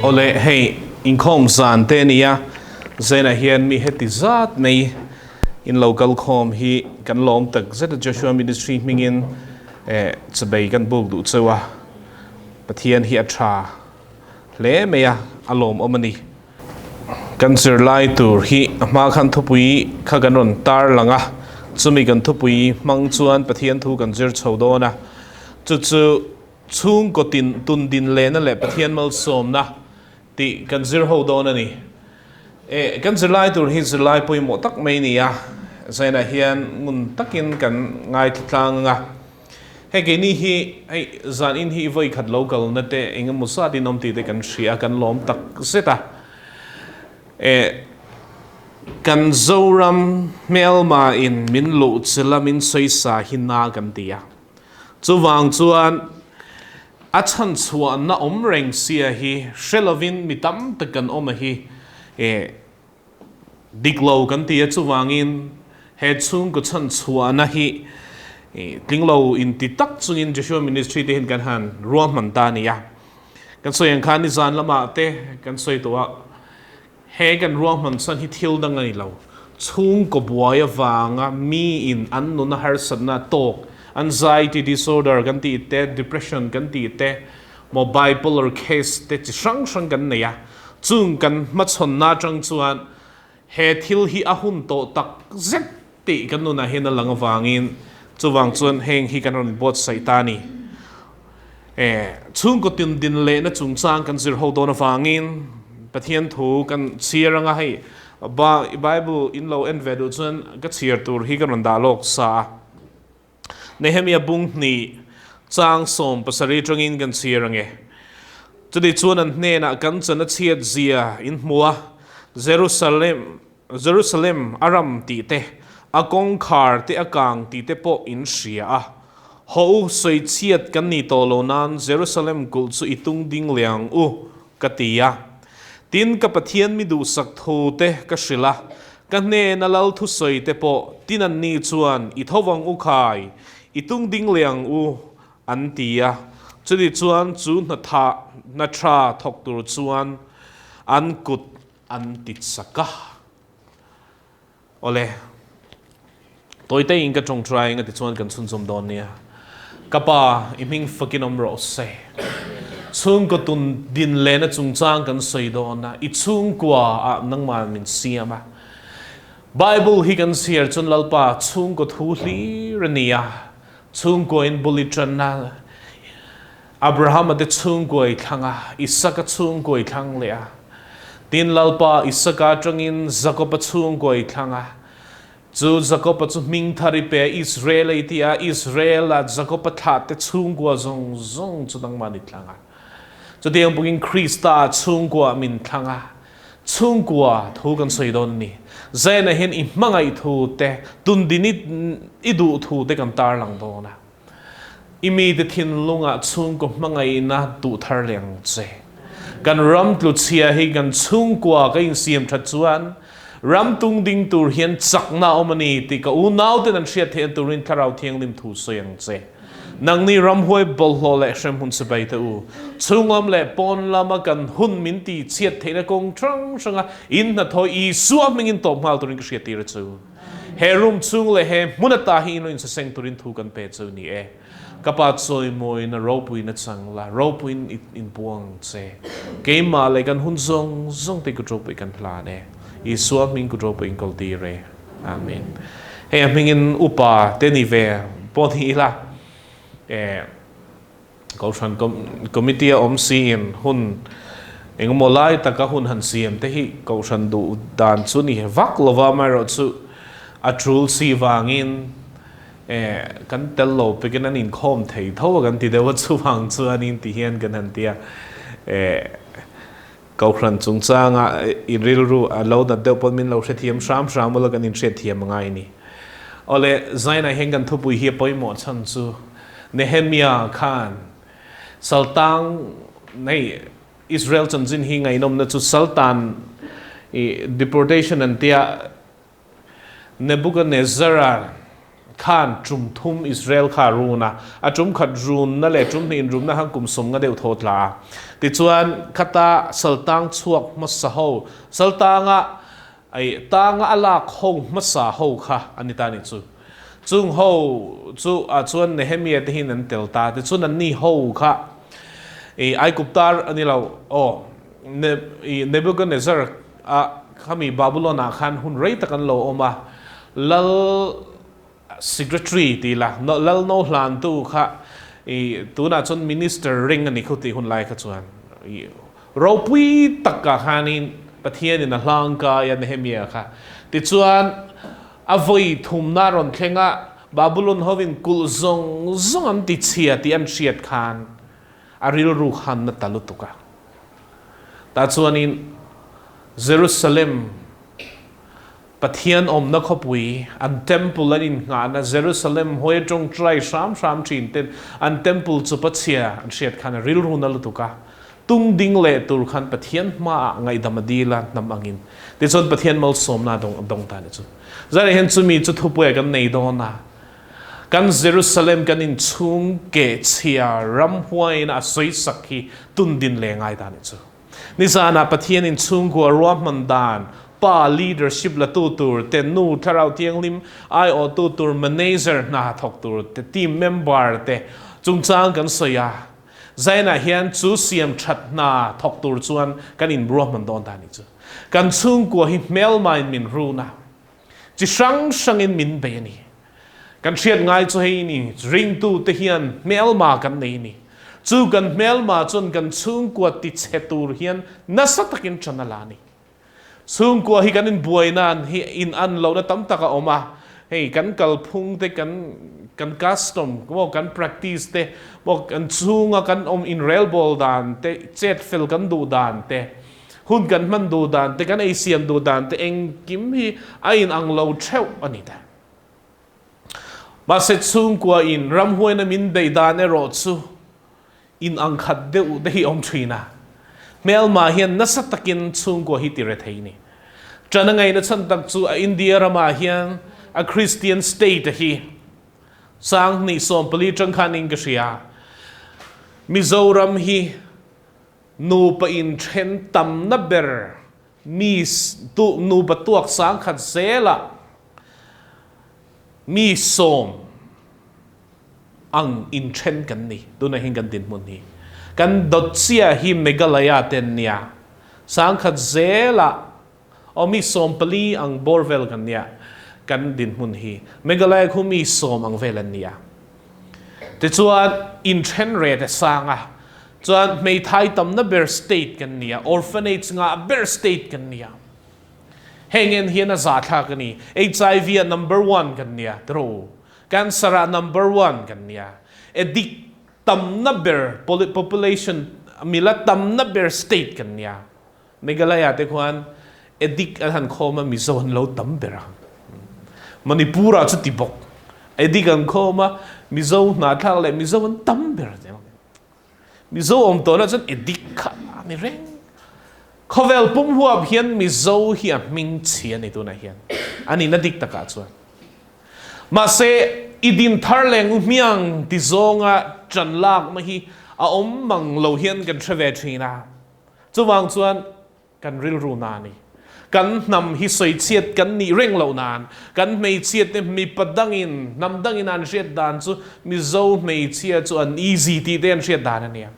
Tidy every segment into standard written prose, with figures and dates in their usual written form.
Awle hei inkhawm zan te ania Zainah hian mi heti zat mai in lo kal khawm hi kan lawm tak zet a Joshua Ministry hmingin eh chawbei kan buk duh cheu a Pathian hi a tha hle mai a a lawmawm a ni. Kan zirlai tur hi a hma khan thupui kha kan rawn tar lang a, chumi kan thupui hmang chuan Pathian thu kan zir chho dawn a, chu chu chhungkaw tin tun din lehna leh Pathian malsawmna tih kan zir ho dawn a ni. E, kan zirlai tur hi zirlai pawimawh tak mai a ni a, zainah hian ngun takin kan ngaithla tlang ang a. Hei keini hi hei zan in hi vawi khat lo kalna te eng emaw zat in awm tih te kan hria a, kan lawm tak zet a. E kan Zoram hmelma in min luh chilh a, min sawisa hi na kan ti a. Chuvang chuan a chhan chhuahna awm reng sia hi hre lovin mi tam tak kan awm a hi e Dik lo kan ti a, chuvangin he chhungkaw chhan chhuahna hi tling lo inti tak chungin Joshua Ministry te hian kan han ruahman ta a ni a. Kan sawi ang khan nizan lamah te kan sawi tawh a, he kan ruahman chuan hi thil dang a ni lo. Chhungkaw buai avanga miin an nuna harsatna tawk, anxiety disorder kan tih te, depression kan tih te, maw bipolar case te chi hrang hrang kan nei a, Chung kan hmachhawnna atang chuan he thil hi a hun tawh tak zet tih kan nunah hian a lang avangin chuvang chuan heng hi kan rawn buatsaih ta a ni. E, chhungkaw tin din lehna chungchang kan zir ho dawn avangin Pathian thu kan chhiar anga hei Bible in lo en ve duh chuan ka chhiar tur hi ka rawn dah lawk sa a. Nehemia bung hnih chang 70 atangin kan chhiar ang e. Chutih chuan an hnenah kan chan a chhiat zia in hmu a, Jerusalem, Jerusalem a ram tih te, a kawngkhar te a kang tih te pawh in hria a. Haw u, sawi chhiat kan ni tawh lo nan Jerusalem kulh chu i tung ding leh ang u, ka ti a. Tin, ka Pathian mi duhsak thu te ka hrilh a, ka hnena lal thusawi te pawh tin an ni chuan i tho vang u khai, i tung ding leh ang u, an ti a. Chutih chuan chu hna tha, hna tha thawk tur chuan an kut an ti chak a. Awle, tawitein ka tawngtai eng a ti chuan kan chhunzawm dawn nia. Ka pa, i hming fakin awm rawh se. Chhungkaw tun din lehna chungchang kan sawi dawn a, i chhungkua ah nangmah min siam a. Bible hi kan chhiar chuan Lalpa chhungkaw thu hlir a ni a, chhungkua in bul i tan a, Abrahama te chhungkua i thlang a, Isaka chhungkua i thlang leh a. Tin, Lalpa Isaka atangin Jakoba chhungkua i thlang a. Chu Jakoba chu hming thar i pe a, Israel a i ti a, Israel-a Jakoba thlah te chhungkua zawng zawng chu nangmah ni thlang a. Chutiang bawkin Krista chhungkua min thlang a, chhungkua thu kan sawi dawn a ni. Zaina hian i hmangaih thu te, tundin i duh thu te kan tarlang dawn a. I mite thinlungah chhungkaw hmangaihna duh thar leh ang che. Kan ram tluchhia hi kan chhungkua ka insiam that chuan ram tung ding tur hian chakna a awm a ni tih ka unauten an hriat theihna turin Thlarau Thianghlim thu sawi ang che. Nangni ramhuai bawlhhlawh leh hremhmun sipai te u, chhunglam leh pawn lama kan hun min tihchhiat theihna kawng hrang hranga in hnathawh Isua hmingin tawp nghal turin ka hriattir a chu. He room chhung leh he hmun ata hi ilo insaseng turin thu kan pe chu ni e. Ka pa chawimawiin a ropuiin a chang la, ropuiin i inpuang che. Keimah leh kan hun zawng zawng te kut ropui kan hlan e. Isua hming kut ropui in kawltir e. Amen. Hei a hmingin upa te ni ve pawh ni ila e Kohhran committee a awm siin hun engemaw lai taka hun han siam te hi Kohhran duh dan chu ni vak lova, amaherawhchu a tul si vangin kan tel lo pekin an inkhawm thei tho a kan ti deuh a, chuvang chuanin ti hian kan han ti a, Kohhran chungchanga i rilru a lo nat deuh pawn min lo hrethiam hram hram ula kan inhriatthiam a ngai a ni. Awle, Zainah hian kan thupui hi a pawimawh chhan chu Nehemia khan Saltang nei Israel chanchin hi ngaihnawmna chu Saltan i deportation an tia Nebuchadnezzar-a. khan tum thum Israel kha a run a, a tum khat runna leh tum hnih inrumna khan kum 50 deuh thaw tla a. Tichuan, khata saltang chhuak hmasa ho, saltanga ai tanga a lak ho hmasa ho kha a ni ta nih chu. Chung ho chu ah chuan Nehemia te hian an tel ta. Tichuan anni ho kha i Aiguptar a ni lo, aw, i Nebuchadnezzar a khami Babylon ah khan hun rei tak an lo awm a, lal secretary tih la, lal no hlantu kha i tunah chuan minister ring a ni khu tih hun lai kha chuan i ropui takah khanin Pathianin a hlangkai a Nehemia kha. Tichuan a vawi thumna rawn thleng a, Babylon hovin kulh zawng zawng an ti chhia tih an hriat khan a rilru khan na ta lutuk a. Tah chuanin Jerusalem Pathian awmna khawpui, an temple an innghahna Jerusalem hawi atawng try hram hram thin ten an temple chu pachhia an hriat khan a rilru na lutuk a, tung ding leh tur khan Pathian hmaah ngaihdam a dil a hnam angin. Tichuan Pathian malsawmna a dawng ta a ni chu. Zanah hian chumi chu thupuia kan nei dawn a, kan Jerusalem kan inchhung kehchhia ramhuaiin a sawisak hi tundin leh ngai ta a ni chu. Nizanah Pathian in chhungkua ruahman dan, pa leadership la tu tur te, nu thlarau thianghlim aiawh tu tur manager hna thawk tur te, team member te chungchang kan sawi a. Zainah hian chu siam that hna thawk tur chuan kan in ruahman dawn ta ni chu. Kan chhungkua hi hmelmain min run a, chi hrang hrangin min bei a ni. Kan hriat ngai chu hei ni, ringtu te hian hmelma kan nei ni. Chu kan hmelma chuan kan chhungkua ti chhe tur hian nasa takin ṭan a la ni. Chhungkua hi kan inbuai nan hi in an lohna tam tak a awm a, hei kan kalphung te, kan kan custom maw kan practice te maw kan chhunga kan awm inrelbawl dan te, chet fel kan duh dan te, hun kan hman duh dan te, kan eisiam duh dan te engkim hi a inang lo theuh a ni ta. Mahse chhungkua in ramhuaina min beih dan erawh chu in ang khat deuh te hi awm thin a. Hmelma hian nasa takin chhungkua hi ti re thei ni. Ṭan a ngaihna chhan tak chu a India ramah hian a Christian state a hi 2014 ṭang khan in ka hria. Mizoram hi nupa inṭhen tamna ber mi nupa tuak 10,000 zelah mi 10 ang inthen kan ni. Tunah hian kan dinhmun hi. Kan dawt chiah hi Meghalaya te an nia. 10,000 zelah aw mi 14 ang bawr vel kan nia kan dinhmun hi. Meghalaya khu mi 10 ang vel an nia. Tichuan inthen rate a sang a. Chuan hmeithai tamna ber state kan nia. Orphanage ngah ber state kan nia. Heng en hian a zahthlak a ni. HIV ah number one kan nia tiraw? Cancer ah number one kan nia. Addict tamna ber population mila tamna ber state kan nia. Meghalaya te khuan addict an han khawm a Mizo an lo tam ber ang. Manipur ah chuti bawk. Addict an khawm a Mizo hnahthlak leh Mizo an tam ber. Mizo awm tawhna chuan addict kha a ni reng. Khawvel pum huap hian Mizo hi a hming chhi a ni tunah hian. A nihna dik takah chuan. Mahse, i din thar leng u hmiang ti zawnga ṭan lakna hi a awm mang lo hian kan hre ve ṭhin a. Chuvang chuan Kan rilru na a ni. Kan hnam hi sawichhiat kan nih reng loh nan, kan hmeichhiat te mipa dangin, hnam dangin an hriat dan chu Mizo hmeichhia chu an easy tih te an hriat dan a nia.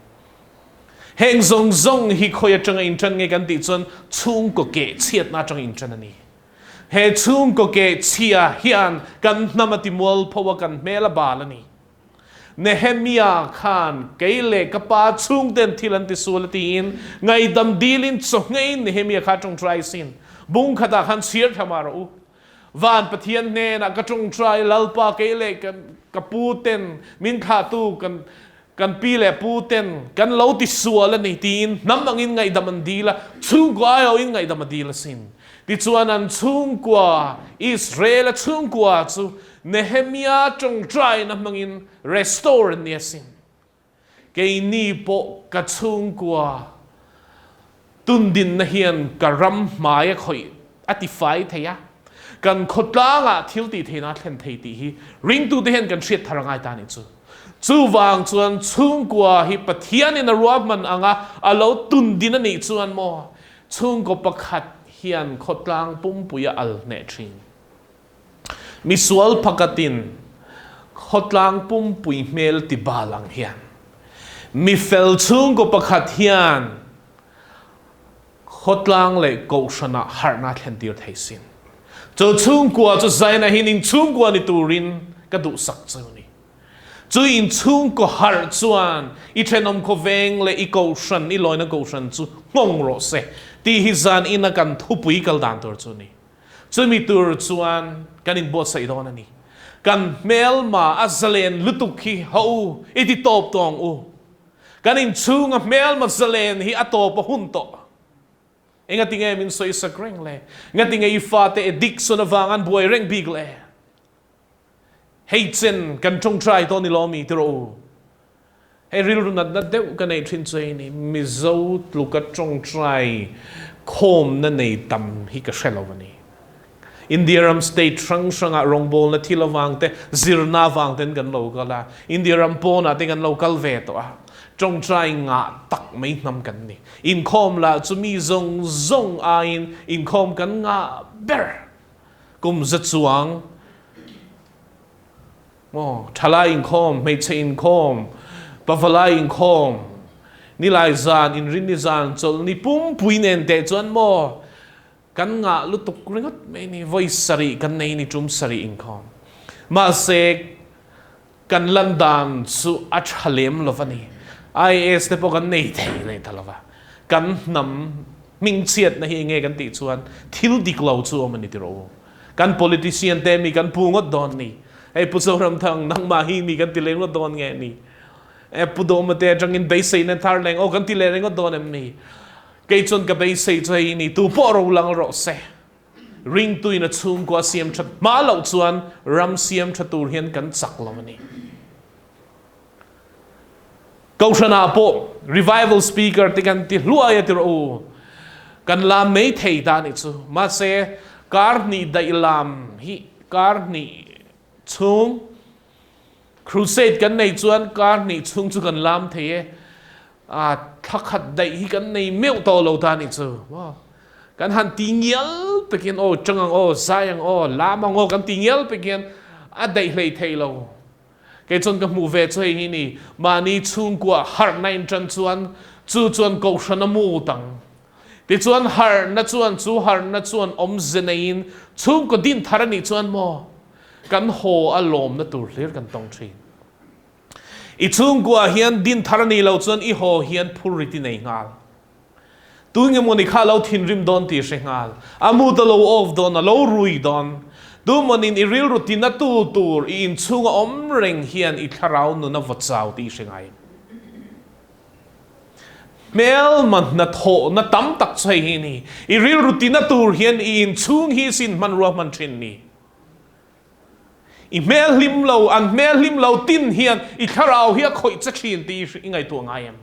Heng zawng zawng hi khawi atanga inṭan nge kan tih chuan chhungkaw keh chhiatna atanga inṭan a ni. He chhungkaw keh chhia hian kan hnam a ti mualpho a, kan hmel a bal a ni. Nehemia khan kei leh ka pa chhungten thil an tisual a tiin ngaihdam dilin chawhngeiin Nehemia kha a tawngtai sin. Bung khatah khan chhiar thla mah rawh u. Van Pathian hnenah ka tawngtai, Lalpa kei leh ka pu ten min thlahtu kan kan pi leh pu ten kan lo tisual a ni tiin hnam angin ngaihdam an dil a, chhungkua aiawhin ngaihdam a dil asin. Tichuan an chhungkua, Israel-a chhungkua chu Nehemia tawngtaina hmangin restore an ni asin. Keini pawh ka chhungkua tundinna hian ka ram hmai a khawih a tifai thei a. Kan khawtlangah thil tih theihna a thlen thei tih hi ringtute hian kan hriat thar a ngai ta a nih chu. Chuvang chuan chhungkua hi Pathianin a ruahman anga a lo tun din a nih chuan maw chhungkaw pakhat hian khawtlang pumpui a al hneh thin. Misual phakatin khawtlang pumpui hmel ti bal ang hian mifel chhungkaw pakhat hian Khawtlang leh kohhranah harhna thlentir thei sin. Chu chhungkua chu Zaina hian inchhungkua ni turin ka duhsak chu ni. Chu inchhungkaw harh chuan i thenawm khawveng leh i kohhran, i lawina kohhran chu nghawng rawh se tih hi zan ina kan thupui kal dan tur chu ni. Chumi tur chuan kan inbuatsaih dawn a ni. Kan hmelma a zalen lutuk hi ho u, i ti tawp tawng u. Kan inchhunga hmelma zalen hi a tawp a hun tawh. Engatinge min sawisak reng le? Ngatinge i fate addiction avang an buai reng bik le? Hei chen kan tawngtai tawh ni lawmi ti rawh u. Hei rilru natna deuh ka neih thin chu hei ni, Mizo tluka tawngtai khawmna nei tam hi ka hre lo a ni. India ram state hrang hrangah rawngbawlna thil avang te, zirna avang ten kan lo kal a, India ram pawnah te kan lo kal ve tawh a, tawngtai ngah tak mai hnam kan ni. Inkhawm lah chu mi zawng zawng aiin inkhawm kan ngah ber. Kum za chuang maw, thalai inkhawm, hmeichhe inkhawm, pavalai inkhawm, nilai zan, inrinni zan, chawlhni pumpui nen teh chuan maw, Kan ngah lutuk ringawt mai ni, vawi sarih kan nei ni tum sarih inkhawm. Mahse, kan lan dan chu a tha lem lo va ni. IAS te pawh kan nei thei leh ta lo va. Kan hnam hmingchhiatna hi enge kan tih chuan thil dik lo chu awm a ni ti rawh u. Kan politician te mi kan pu ngawt dawn ni. Hei Pu Zoramthang, nangmah hi mi kan ti leh ngawt dawn nge ni? E Pu Dawma te atangin beiseina thar leng aw kan ti leh ringawt dawn em ni? Kei chuan ka beisei chu hei ni, tu pawh ro lang rawh se. Ringtuin a chhungkua siam that hma loh chuan ram siam tha tur hian kan chak lo a ni. Kohhranah pawh revival speaker te kan ti hluai a ti rawh u. Kan lam mai thei ta nih chu. Mahse, kar hnih daih lam hi kar hnih chhung Crusade kan nei chuan kar hnih chhung chu kan lam thei e. A thla khat daih hi kan nei meuh tawh lo ta nih chu. Maw? Kan han ti ngial pekin aw chang ang aw, zai ang aw, lam ang aw kan ti ngial pekin a daih hlei thei lo. Kei chuan ka hmuh ve chu hei hi ni, mahni chhungkua harhna in tan chuan chu chuan kohhran a mu tang. Tichuan harhna chuan chu harhna chuan awmze neiin chhungkaw din thar a nih chuan maw kan haw a lawmna tur hlir kan tawng thin. I chhungkua hian din thar a nih loh chuan i haw hian phurrit i nei nghal. Tu nge mawni kha a lo thinrim dawn tih i hre nghal. A mood a lo off dawn, a lo rui dawn. Tu mawnin i rilru tina tu tur i inchhunga awm reng hian i thlarau nun a vaw chau tih i hre ngai. Hmelma hnathawhna tam tak chu hei hi a ni. I rilru tina tur hian i inchhung hi sin hmanrua hman thin ni. I hmel hlim lo, an hmel hlim lo tin hian i thlarau hi a khawih che thin tih i ngaihtuah ngai em?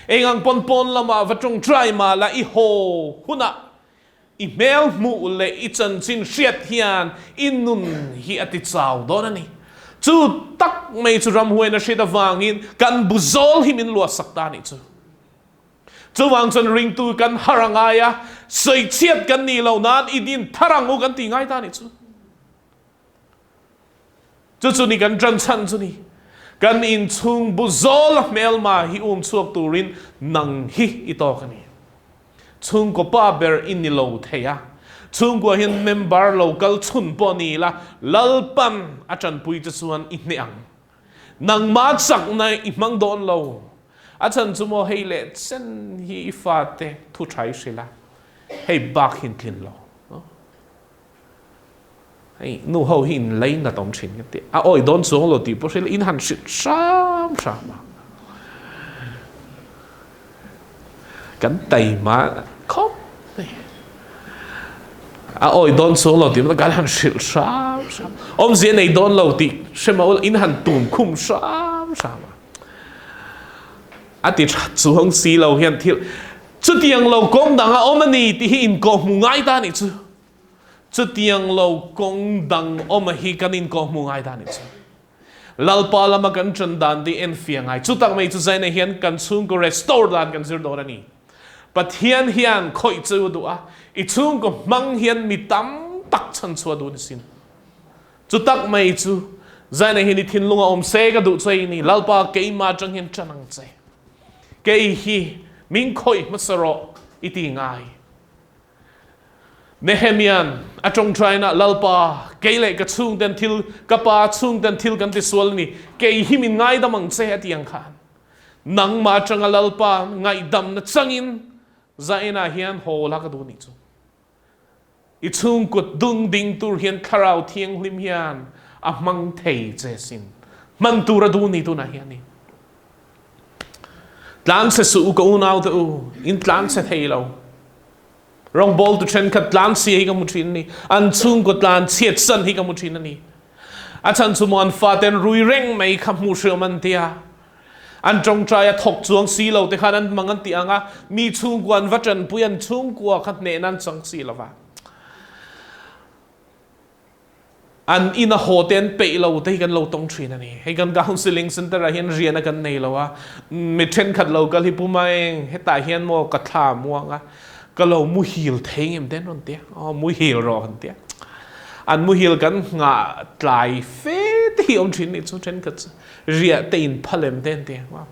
Eng ang pawn pawn lamah va tawngtai mah la i haw hunah i hmel hmuh leh i chanchin hriat hian i nun hi a ti chau dawn a ni. Chu tak mai chu ramhuaina hriat avangin kan bu zawl hi min luahsak ta a nih chu. Chuvang chuan ringtu kan har a ngai a, sawichhiat kan nih loh nan i din thar ang u kan tih ngai ta a nih chu. Chu chu ni kan ṭan chhan chu ni. Kan inchhung bu zawl a hmelma hi um chhuak turin nang hi i tawk a ni. Chhungkaw pa ber i ni lo thei a, chhungkua hian member lo kal chhun pawh ni ila Lalpan a ṭanpui che chuan i hneh ang. Nangmah chakna i hmang dawn lo. A chhan chu maw hei leh chen hi i fate thu tha i hrilh a, hei bak hi in tlin lo. Hei nu ho hi in lei nat awm thin ka ti. A awi dawn chuang lo tih pawh hrilh in han hrilh hram hram a. Kan taima khawp mai. A awi dawn chuang lo tih kan han hrilh hram hram. Awmzia nei dawn lo tih hre mah ula in han tum khum hram hram a. A ti tha chuang si lo hian thil chutiang lo kawng dang a awm a ni tih hi inkawhhmuh ngai ta a nih chu. Chutiang lo kawng dang awm a hi kan inkawhhmuh ngai dan nih chu. Lalpa lama kan ṭan dan te enfiah ngai. Chutak mai chu Zaina hian kan chhungkaw restore dan kan zir dawn a ni. Pathian hian khawih chu a duh a, i chhungkaw hmang hian mi tam tak chhan chhuah duh a ni sin. Chutak mai chu Zaina hian i thinlung a awm se ka duh che i ni. Lalpa keimah aṭang hian ṭan ang che. Kei hi min khawih hmasa rawh i ti ngai. Nehemia'n a ṭawngṭainaah, Lalpa, kei leh ka chhungten thil, ka pa chhungten thil kan tisual a ni, kei hi min ngaidam ang che, a ti ang khan. Nangmah aṭanga Lalpa ngaihdamna changin Zainah hian haw la ka duh nih chu. I chhungkut dung ding tur hian Thlarau Thianghlim hian a hmang thei che sin. Hman tur a duh ni tunah hian ni. Tlanchhe suh u ka unau te u, in tlanchhe thei lo. Rawngbawltu thenkhat tlanchhia hi ka hmu thin a ni. An chhungkaw tlanchhiat san hi ka hmu thin a ni. A chhan chu maw an faten rui reng mai kha hmuh hriam an tia. An tawngtai a thawk chuang si lo te khan an hmang an tih ang a, mi chhungkua an va tanpui an chhungkua kha hnehna an chang si lo va. An ina haw te an peih lo te hi kan lo tawng thin a ni. Hei kan counselling center ah hian rian a kan nei lo a, mi thenkhat lo kal hi Pu Maeng hetah hian maw ka thla muang a, ka lo muhil thei ngem te an rawn ti a, aw muhil rawh kan ti a. An muhil kan nghah tlai fe te hi awm thin nih chu thenkhat chu riah te in phal em te an ti a.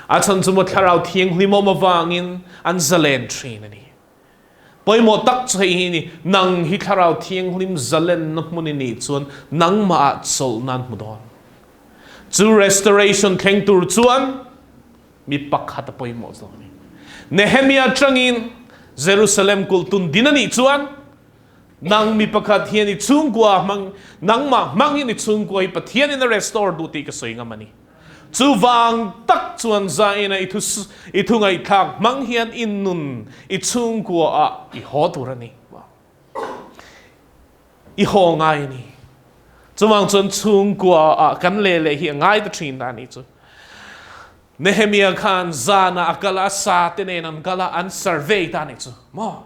A chhan chu maw thlarau thianghlim awm avangin an zalen thin a ni. Pawimawh tak chu hei hi a ni, Nang hi Thlarau Thianghlim zalenna hmun i nih chuan nangmah ah chawlh nan hmu dawn. Chu restoration thleng tur chuan mi pakhat a pawimawh zawk a ni. Nehemia atangin Jerusalem kulh tun din a nih chuan nang mi pakhat hian i chhungkua hmang, nangmah hmangin i chhungkua hi Pathianin a restore duh tih ka sawi ngam a ni. Chuvang tak chuan zaina i thu i thu ngaihthlak hmang hian i nun i chhungkua ah i haw tur a ni. I haw ngai a ni. Chuvang chuan chhungkua ah kan leh leh hi a ngai ta thin ta a ni chu. Nehemia khan zana a kal a, sa te nen an kal a, an survey ta a ni chu. Maw?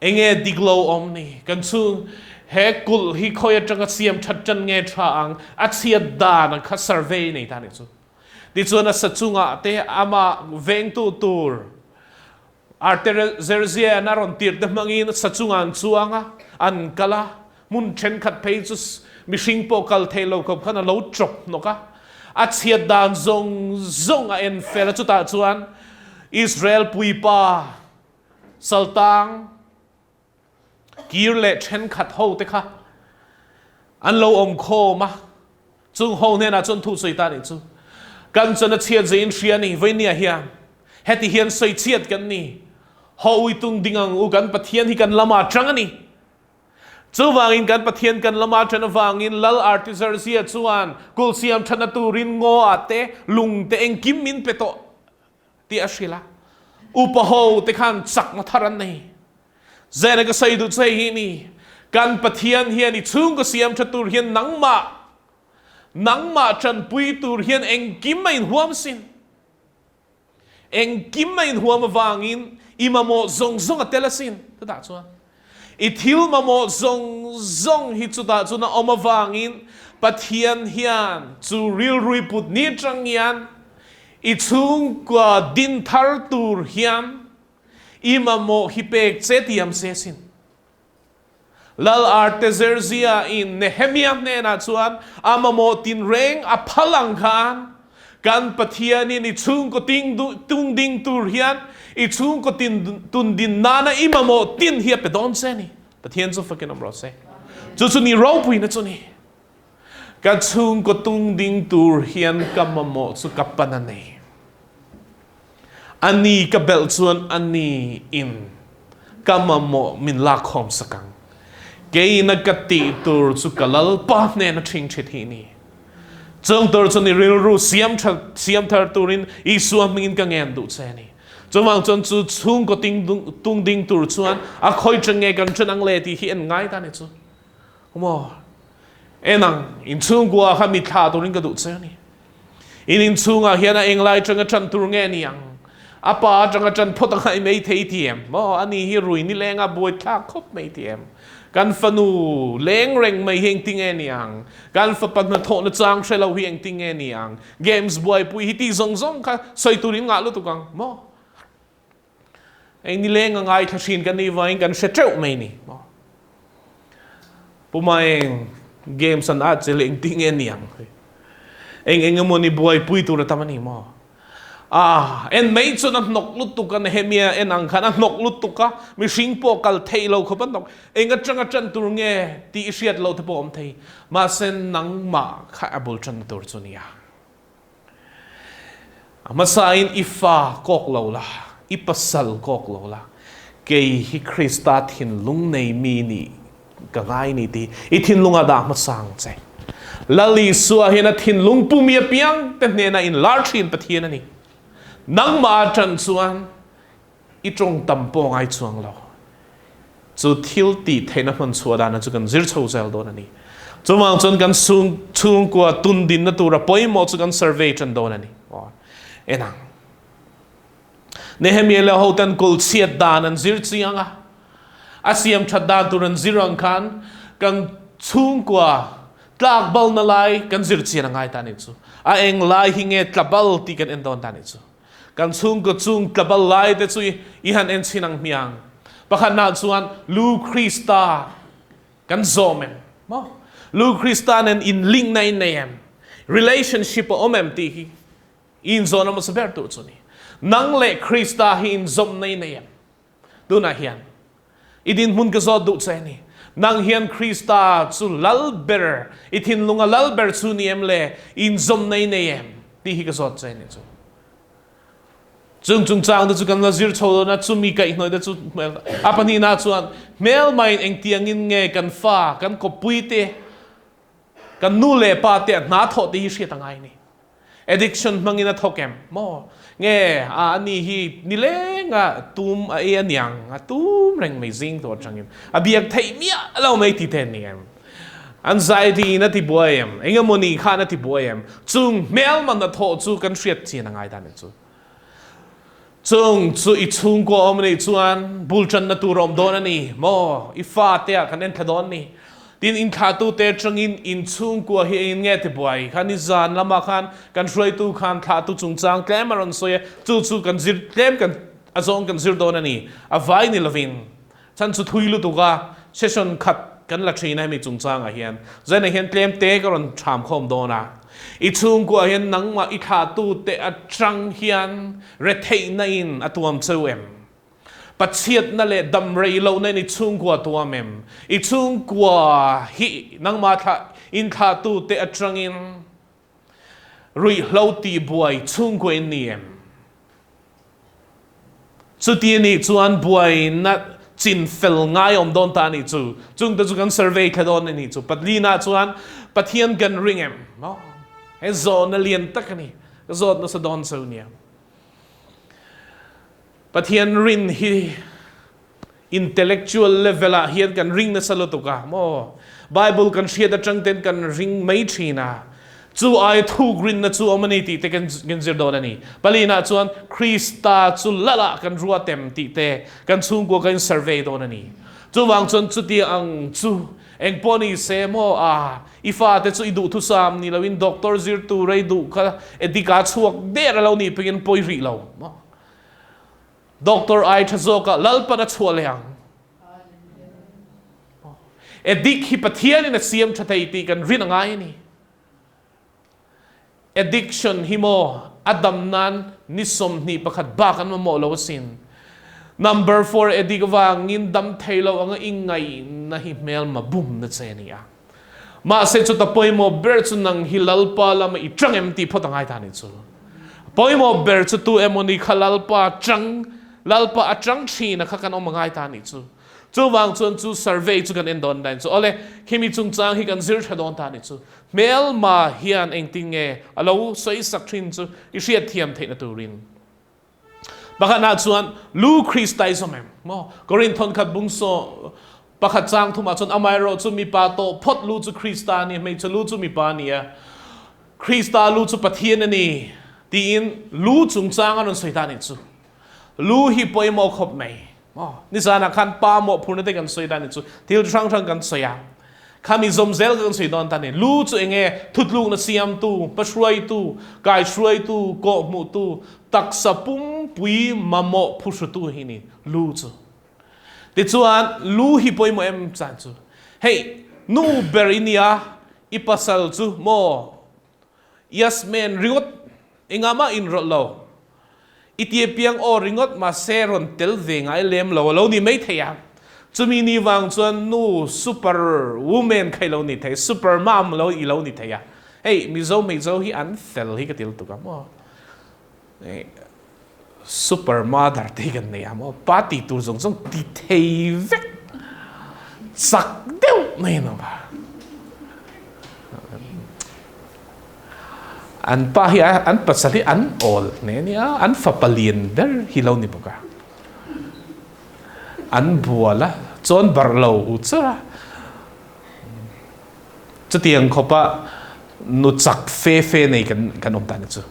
Enge dik lo awm ni? Kan chhung he kulh hi khawi atanga siam that tan nge tha ang? A chhiat dan ang kha survey nei ta nih chu. Tichuan a sa chungah te amah vengtu tur Arterzerzian a rawn tirh te hmangin sa chungah an chuang a, an kal a, hmun thenkhat phei chu mihring pawh kal thei lo khawp khan a lo chawp hnawk a. A chhiat dan zawng zawng a en fel a, chutah chuan Israel puipa Saltang kir leh thenkhat ho te kha an lo awm khawm a, chung ho hnenah chuan thu sawi ta nih chu, Kan chan a chhiat zeiin hria ni, Vainia hian heti hian sawi chhiat kan ni, haw ui tung ding ang u, kan Pathian hi kan lamah tang a ni. Chuvangin kan Pathian kan lamah tan avangin Lal Artizarzia chuan kulh siam thatna turin ngaw ah te lung te engkim min pe tawh. tih a hrilh a. Upa ho te khan chakna thar an nei. Zena ka sawi duh chu hei hi ni, kan Pathian hian i chhungkaw siam tha tur hian nangmah, nangmah tanpui tur hian engkim a inhuam sin. Engkim a inhuam avangin i mamawh zawng zawng a tel asin. Chutah chuan i thil mamawh zawng zawng hi chutah chuan a awm avangin Pathian hian chu rilrui put ni atang hian I chhungkua din thar tur hian i mamawh hi pek che tiam se sin. Lal Artazerzia in Nehemia hnenah chuan a mamawh tinreng a phal ang khan kan Pathianin i chhungkaw ting tung ding tur hian i chhungkaw tin tun din nana i mamawh tin hi a pe dawn che ni. Pathian chu fakin awm rawh se. Chu chu ni ropuina chu ni. Ka chhungkaw tung ding tur hian ka mamawh chu ka pan a nei. A ni ka belh chuan a ni in ka mamawh min lakkhawm sak ang. Keina ka tih tur chu ka Lalpa hnena ṭhing ṭhit hi ni. Chung tur chu ni rilru siam ṭha siam thar turin Isua hmingin ka ngen duh che a ni. Chuvang chuan chu chhungkaw ting tung ding tur chuan a khawi ṭha nge kan ṭhen ang le tih hi en ngai ta ni chu. Maw? En ang, inchhungkua kha mitthla turin ka duh che a ni. In inchhungah hian a englai atanga ṭan tur nge ni ang? A pa atanga ṭan phawt a ngai mai thei ti em? Maw, ani hi rui ni lenga buai thlak khawp mai ti em? Kan fanu leng reng mai hi engtin nge ni ang? Kan fapa hnathawhna chang hre lo hi engtin nge ni ang? Games buaipui hi tih zawng zawng kha sawi turin ngah lutuk ang maw? Eng ni leng a ngaithla thin kan nih vangin kan hre teuh mai ni maw? Puma eng games an at zel engtin nge ni ang? Eng eng emaw ni buaipui tur a tam a ni maw? A en mai chuan a hnawk lutuk a, Nehemia en ang khan a hnawk lutuk a, mihring pawh kal theih lo khawp a hnawk. Eng atanga tan tur nge tih i hriat loh te pawh a awm thei. Mahse nangmah kha a bul tanna tur chu nia. A hmasain i fa kawk lo la, i pasal kawk lo la, kei hi Krista thinlung nei mi nih Ka ngai ni ti i thinlungah dah hmasa ang che. Lal Isua hian a thinlung pumi apiang te hnenah in lar thin Pathian a ni. Nangmah atan chuan i tawng tam pawh ngai chuang lo. Chu thil tih theihna hman chhuah dana chu kan zir chho zel dawn a ni. Chuvang chuan kan chhungkua tun dinna tura pawimawh chu kan survey tan dawn a ni. En ang. Nehemia leh hoten kul chhiat dan an zir chiang a, a siam that dan tur an zir ang khan kan chhungkua tlak balna lai kan zir chian a ngai ta nih chu. A eng lai hi nge tla bal tih kan en dawn ta nih chu. Kan chhungkaw chung tla bal lai te chu i han en chhin ang hmiang. Pakhatna chuan Lu Krista kan zawm em? Maw? Lu Krista nen in link na in nei em? Relationship a awm em tih hi I inzawn hmasa ber tur chu ni. Nang leh Krista hi inzawm nei nei em? Tunah hian i dinhmun ka zawt duh che ni. Nang hian Krista chu lal ber, i thinlunga lal ber chu ni em le? I inzawm nei nei em? Tih hi ka zawt che ni chu. Chung chungchang te chu kan la zir chho dawn a, chumi kaihhnawih te chu hmel a pahnihna chuan hmelmain engtiangin nge kan fa, kan kawppui te, Kan nu leh pa te a hna thawh te hi hriat a ngai ni. Addiction hmangin a thawk em? Maw? Nge a ani hi nileng a tum a ei aniang, a tum reng mai zing tawh atangin a biak theih miah lo mai ti te an ni em? Anxiety in a ti buai em? Engemaw ni khan a ti buai em? Chung hmel man a thawh chu kan hriat chian a ngai dan chu. Chung chu i chhungkaw awm anih chuan bul tanna tur a awm dawn a ni maw? I fate ah kan en thla dawn ni. Tin, inthlahtute atangin in chhungkua hi engin nge tibuai? Kha nizan lamah khan kan hruaitu khan thlahtu chungchang tlem a rawn sawi a, chu chu kan zir tlem kan a zawng kan zir dawn a ni. A vai ni lovin chhan chu thui lutuk a, session khat kan la thin a hemi chungchangah hian. Zainah hian tlem te ka rawn tham khawm dawn a. I chhungkuah hian nangmah i thlahtute atang hian retheihna in a tuam cheu em? Pathiatna leh dam rei lohna in i chhungkua tuam em? I chhungkua hi nangmah thlah in thlahtute atangin ruihhlo tihbuai chhungkua in ni em? Chuti anih chuan buaina chin fel ngai awm dawn ta anih chu. Chungte chu kan survey thla dawn anih chu. Patlina chuan Pathian kan ring em? Maw? He zawhna lian tak a ni. Ka zawt nasa dawn cho nia. Pathian rin hi intellectual level ah hian kan ring nasa lutuk a maw? Bible kan hriat atang ten kan ring mai thin a, chu ai thuk rinna chu awm a ni tih te kan kan zir dawn a ni. Palinah chuan Krista chu lal ah kan ruat em tih te kan chhungkua kan in survey dawn a ni. Chuvang chuan chuti ang chu engpawh ni se maw a i fate chu i duhthusam ni loin doctor zir tur a i duh kha edika chhuak der a lo nih pawhin pawi rih lo maw? Doctor ai tha zawk ah Lalpan a chhuah leh ang. Addict hi Pathian in a siam tha thei tih kan rin a ngai a ni. Addiction hi maw a dam nan ni 21 bak an mamawh lo asin. Number 4 addict vangin dam thei lo anga i ngaihna hi hmelma bum na che a ni a. Mahse chuta pawimawh ber chu nang hi Lalpa lama i tang em tih phawt a ngai ta ni chu. Pawimawh ber chu tu emaw ni kha Lalpa tang, Lalpa a tang thin a kha kan awm a ngai ta ni chu. Chuvang chuan chu survey chu kan en dawn dan chu. Awle, khimi chungchang hi kan zir tha dawn ta ni chu. Hmelma hian engtin nge a lo sawi sak thin chu i hriat thiam theihna turin. Pakhatna chuan lu Krista i zawm em? Maw? Korinth thawnkhat bung saw pakhat chang thumah chuan amaherawh chu mipa tawh phawt lu chu Krista a ni, hmeichhe lu chu mipa a ni a, Krista lu chu Pathian a ni tiin lu chungchang a rawn sawi ta a nih chu. Lu hi pawimawh khawp mai. Maw? Nizanah khan pa mawhphurna te kan sawi dan ni chu thil hrang hrang kan sawi a. Khami zawm zel kan sawi dawn ta ni. Lu chu enge thutlukna siamtu, hmahruaitu, kaihruaitu, kawhhmuhtu, taksa pumpui mamawh phuhrutu hi ni lu chu. Tichuan lu hi pawimawh em chan chu hei nu ber i nia i pasal chu maw yes man ringawt engah mah inrawlh lo i tia piang aw ringawt mahse rawn tel ve ngai lem lo a lo ni mai thei a chumi ni vang chuan nu super woman kha i lo ni thei super mom lo i lo ni thei a hei Mizo hmeichhe hi an fel hi ka ti lutuk a maw. Super mother te hi kan nei a maw, pa tih tur zawng zawng ti thei vek chak deuh mai an awm a. An pa hi an pasal hi an awl hle a nia, an fapa lian ber hi lo ni bawk a. An bual a, chuan barh lo u char a. Chutiang khawpa nu chak fe fe nei kan awm ta ni chu.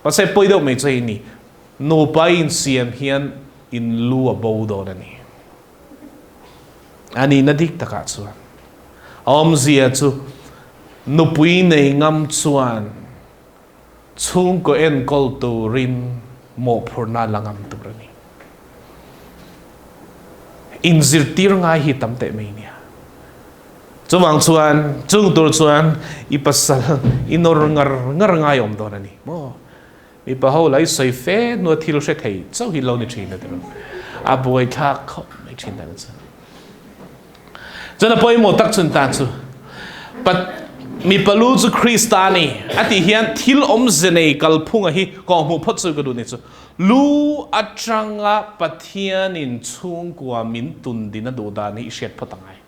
Mahse pawi deuh mai chu hei ni, nupa insiam hian in lu a bo dawn a ni. A nihna dik takah chuan a awmzia chu nupui nei ngam chuan chhungkaw enkawl turin mawhphurhna la ngam tur a ni. Inzirtir ngai hi tam teh mai nia. Chuvang chuan chung tur chuan i pasal i nawr ngar ngar ngai awm dawn a ni maw? Mipa ho la i sawi fe hnua thil hre thei chauh hi lo ni thin a ti rawh. A buaithlak khawp mai thin dan chu. Chuan a pawimawh tak chun tan chu pat mipa lu chu Krista a ni a tih hian thil awmze nei kalphunga hi kawhhmuh phawt chu ka duh ni chu. Lu atanga Pathianin chhungkua min tun din a duh dan hi i hriat phawt angai.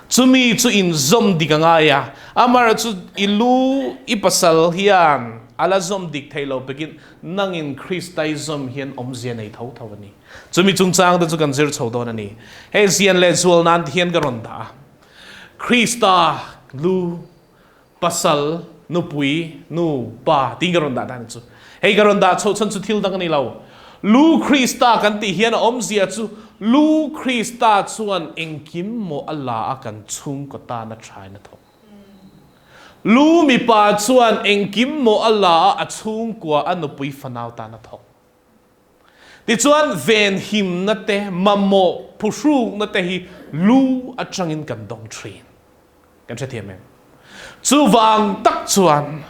Chumi chu inzawm dik a ngai a, amaherawh chu i lu i pasal hian a la zawm dik thei lo pekin nangin Krista i zawm hian awmzia nei tho tho a ni. Chumi chungchang te chu kan zir chho dawn a ni. Hei zian leh zual nan ti hian ka rawn dah a. Krista lu, pasal, nupui, nu, pa tiin ka rawn dah dan chu. Hei ka rawn dah chhoh chhan chu thil dang a ni lo. Lu Krista kan tih hian a awmzia chu Lu Krista chuan engkim maw a la a kan chhungkaw tan a thain a thawk. Lu mipa chuan engkim maw a la a a chhungkua a nupui fanau tan a thawk. Tichuan venhimna te mamawh phuhrukna te hi lu atangin kan dawng thin. Kan hrethiam em? Chuvang tak chuan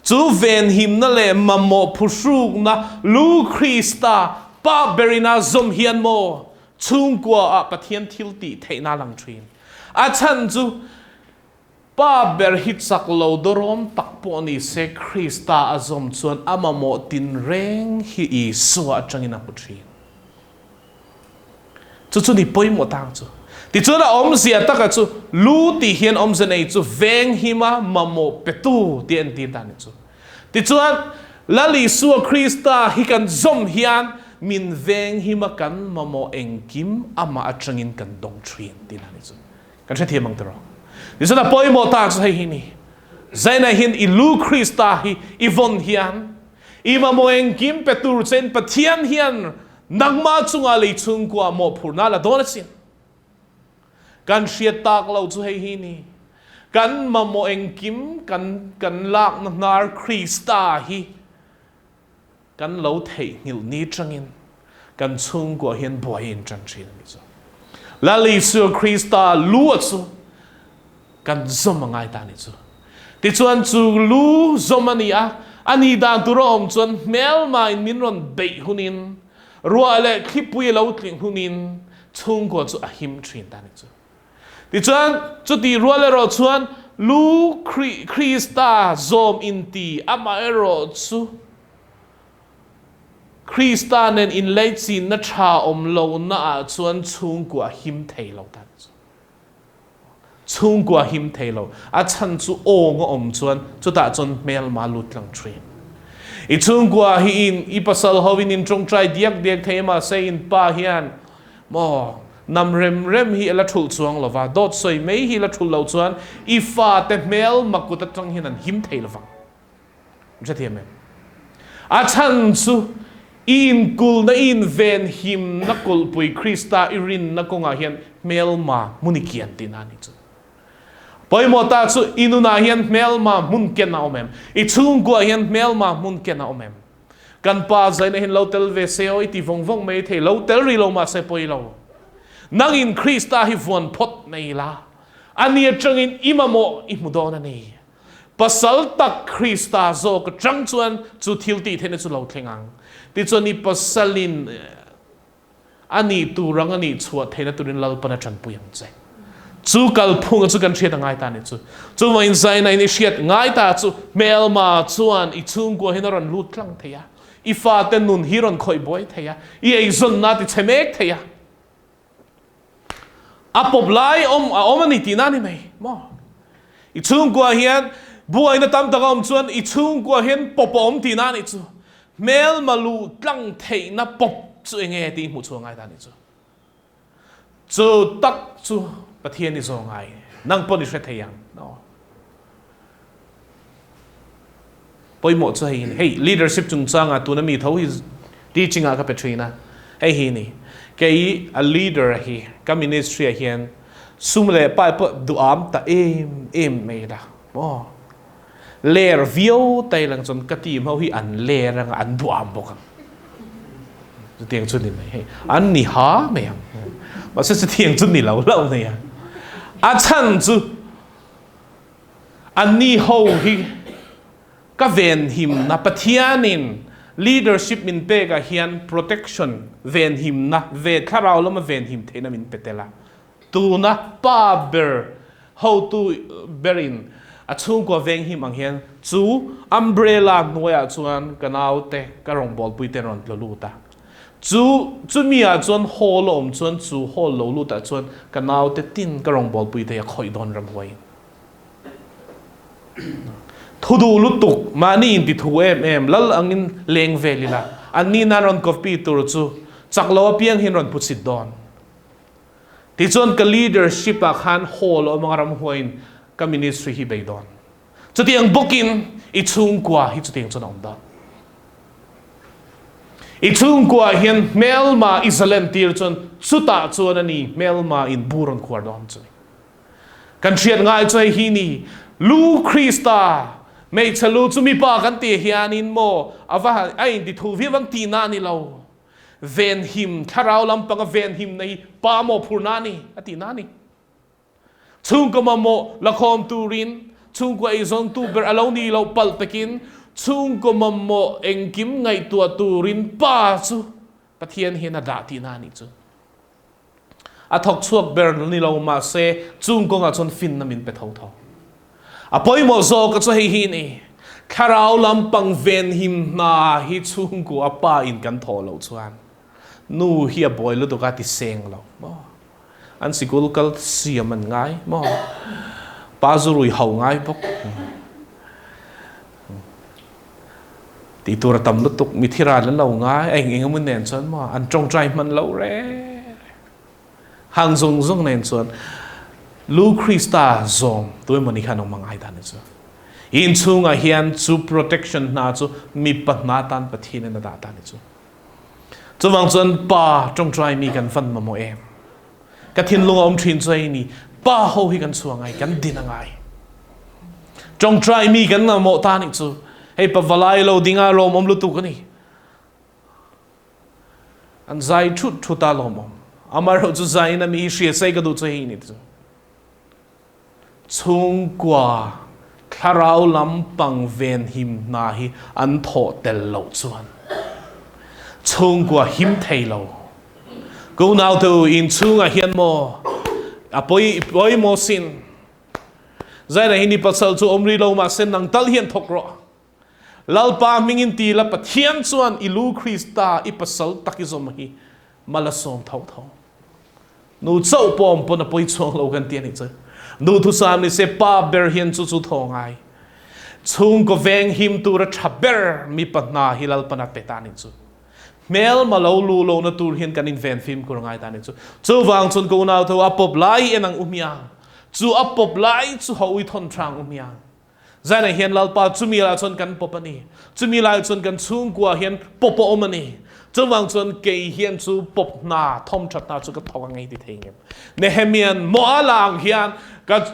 chu venhimna leh mamawh phuhrukna lu Krista Pa berina zawm hian maw chhungkua ah Pathian thil tih theihna a lang thin. A chhan chu Pa ber hi chak lo dawrawm tak pawh ni se Krista a zawm chuan a mamawh tinreng hi Isua atangin a hmu thin. Chu chu ni pawimawh tang chu. Tichuan a awmzia taka chu lu tih hian awmzia nei chu venghima mamawh petu tih a entir ta ni chu. Tichuan Lal Isua Krista hi kan zawm hian min venghima kan mamawh engkim amah atangin kan dawng thin tih na ni chu. Kan hrethiam ang tiraw? Tichuan a pawimawh tak chu hei hi ni. Zainah hian i lu Krista hi i vawn hian i mamawh engkim pe tur chein Pathian hian Nangmah chungah lei chhungkua mawhphurhna la dawn asin. Kan hriat tak lo chu hei hi ni. Kan mamawh engkim kan kan lakna hnar Krista hi kan lo theihnghilh ni tangin kan chhungkua hian buai in tan thin a ni chu. Lal Isua Krista lu a chu kan zawm a ngai ta ni chu. Tichuan chu lu zawm a ni a, a ni dan tur a awm chuan hmelma in min rawn beih hunin, ruah leh thlipui a lo tling hunin chhungkua chu a him thin ta ni chu. Tichuan chuti rual erawh chuan lu Krista zawm inti amaherawh chu Krista nen inleichinna tha awm lohna ah chuan chhungkua a him thei lo ta ni chu. Chhungkua him thei lo. A chhan chu awng a awm chuan chutah chuan hmelma lut tlang thin. I chhungkua hi in i pasal ho in in tawngtai diak diak thei mahse in pa hian maw nam rem rem hi a la thulh chuang lo va, dawt sawi mai hi la thulh loh chuan i fate hmelma kut atang hian an him thei lovang. Hrethiam em? A chhan chu. I inkulhna, i invenhimna kulhpui Krista i rinna kawngah hian hmelma hmun i kian tihna a ni chu. Pawimawh ta chu i nunah hian hmelma hmun ken a awm em? I chhungkuah hian hmelma hmun ken a awm em? Kan pa zaina hian lo tel ve se aw i ti vawng vawng mai thei, lo tel rih lo mahse pawi lo. Nangin Krista hi vuan phawt mai la, ani atangin i mamawh i hmu dawn a ni. Pasal tak Krista zawk atang chuan chu thil tih theihna chu lo thleng ang. Tichuan i pasalin a nih tur ang a nih chhuah theihna turin Lalpan a tanpui ang che. Chu kalphunga chu kan hriat a ngai ta a ni chu. Chuvangin zaina in i hriat ngai ta chu hmelma chuan i chhungkua hian a rawn lut tlang thei a, i fate nun hi rawn khawih buai thei a, i eizawnna a ti chhe mek thei a. A pawp lai awm a awm a ni tihna a ni mai maw? I chhungkua hian buaina tam tak a awm chuan i chhungkua hian pawp a awm tihna a nih chu. Hmelma luh tlang theihna pawp chu eng nge tih hmuh chhuah ngai ta a nih chu. Chu tak chu Pathian i zaw ngai, nang pawn i hre thei ang. No. Pawimawh chu hei hei leadership chungchanga tuna mi tho hi teaching ah ka pe thin a, hei hi ni. Kei a leader hi ka ministry ah hian sum leh pai pawh duham ta em em mai la maw. Ler viau tai lang chuan ka team ho hi an ler anga an duham bawk ang. Chutiang chu ni mai hei an ni ha mai ang. Mahse chutiang chu ni lo lo mai a. A chhan chu Anni ho hi ka venhimna, Pathianin leadership min pekah hian protection, venhimna, ve thlarau lama venhim theihna min pe tel a. Tuna pa ber, hotu berin a chhungkua venghim ang hian chu umbrella hnuaiah chuan ka naute, ka rawngbawlpuite an rawn tla lut a. Chu chumi ah chuan hall a awm chuan chu hall lo lut ah chuan ka naute tin ka rawngbawlpui thei a khawih dawn ram huai in. Thu duh lutuk mahni in ti thu em em lal ang in leng vel ila an ni nan rawn copy tur chu chak lo apiang hian rawn puchit dawn. Tichuan ka leadership ah khan hall a awm anga ram huai in ka ministry hi bei dawn. Chutiang bawkin i chhungkua hi chutiang chuan a awm dawn. I chhungkua hian hmelma i zalen tir chuan chutah chuan a ni hmelma in bur an khuar dawn chu ni. Kan hriat ngai chu hei hi ni, Lu Krista, hmeichhe lu chu mipa kan tih hianin maw a va a inti thu viau ang tihna a ni lo. Venhim, thlarau lampanga venhimna hi pa mawhphurhna a ni a tihna a ni. Chhungkaw mamawh lakhawm turin chhungkaw eizawntu ber a lo nih loh palh pekin chhungkaw mamawh engkim ngaihtuah turin pa chu Pathian hian a dah tihna a nih chu. A thawk chhuak ber ni lo mahse chung kawngah chuan finna min pe tho tho. A pawimawh zawk a chu hei hi ni, thlarau lampang venhim hna hi chhungkua pa in kan thawh loh chuan nu hi a buai lutuk a ti seng lo maw? An sikul kal siam an ngai maw? Pa zu rui ho ngai bawk. Tih tur a tam lutuk, mi thi ral an lo ngai, a eng eng emaw nen chuan maw an tawngtai hman lo reng hang zawng zawng nen chuan Lu Krista zawm tu emaw ni khan awm a ngai dan ni chu. Inchhungah hian chu protection hna chu mipa hna tan Pathian in a dah ta ni chu. Chuvang chuan pa tawngtai mi kan fan mamawh em? Ka thinlung a awm thin chu hei ni, pa ho hi kan chhuah ngai, kan din a ngai. Tawngtai mi kan mamawh ta nih chu, hei pa valai lo ding a lawmawm lutuk a ni. An zai thut thut a lawmawm. Amaherawh chu zai in a mi hi hria sei ka duh chu hei ni chu. Chhungkua thlarau lampang venhim hna hi an thawh tel loh chuan chhungkua him thei lo. Ka unaute u, inchhungah hian maw a pawi pawimawh sin. Zaina hi ni pasal chu awm rih lo mahse nang tal hian thawk rawh. Lalpa hmingin ti la Pathian chuan i lu Krista i pasal tak i zawm hi mal a sawm tho tho. Nu chauh pawm pawn a pawi chuang lo kan ti a nih chu. Nu thusam ni se pa ber hian chu chu thaw ngai. Chhungkaw veng him tura tha ber mipa hna hi Lalpan a pe ta nih chu. Hmelma lo lu lo na tur hian kan inven fimkhur ngai ta nih chu. Chuvang chuan ka unau tho a pawp lai en ang u hmiang. Chu a pawp lai chu ho ui thawn hrang u hmiang. Zainah hian Lalpa chumi lai chuan kan pawp a ni. Chumi lai chuan kan chhungkua hian pawp a awm a ni. Chuvang chuan kei hian chu pawp hna, thawm that hna chu ka thawk a ngei ti thei ngem. Nehemian Moala ang hian ka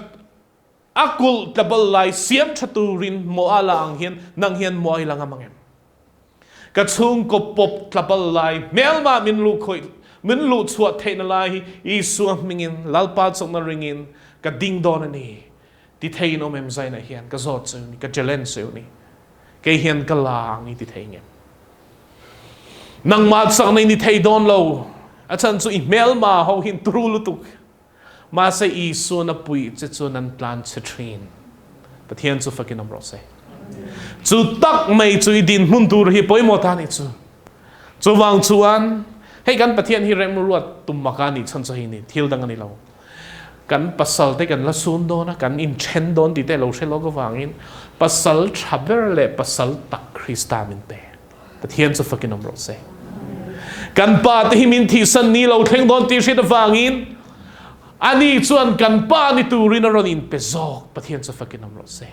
a kulh tlabal lai siam tha turin Moala ang hian nang hian Moa i la ngam angem? Ka chhungkaw pawp tlabal lai hmelma min luh khawih min luh chhuah theihna lai hi Isua hmingin Lalpa chawkna ringin ka ding dawn a ni ti theiin awm em zainah hian ka zawt cheu ni, ka challenge cheu ni. Kei hian ka la ang i ti thei ngem? Nangmah chakna i ni thei dawn lo. A chhan chu i hmelma ho hin turu lutuk. Mahse Isuan a puih che chuan an tlan che thin. Pathian chu fakin awm rawh se. Chu tak mai chu i dinhmun tur hi pawimawh ta nih chu. Chuvang chuan hei kan Pathian hi remruat tum maka nih chhan chu hei ni thil dang a ni lo. Kan pasal te kan la sun dawn a, kan inthen dawn tih te lo hre lawk avangin pasal tha ber leh pasal tak Krista min pe. Pathian chu fakin awm rawh se. Kan pa te hi min thihsan ni lo thleng dawn tih hriat avangin ani chuan kan pa ni turin a rawn inpe zawk. Pathian chu fakin awm rawh se.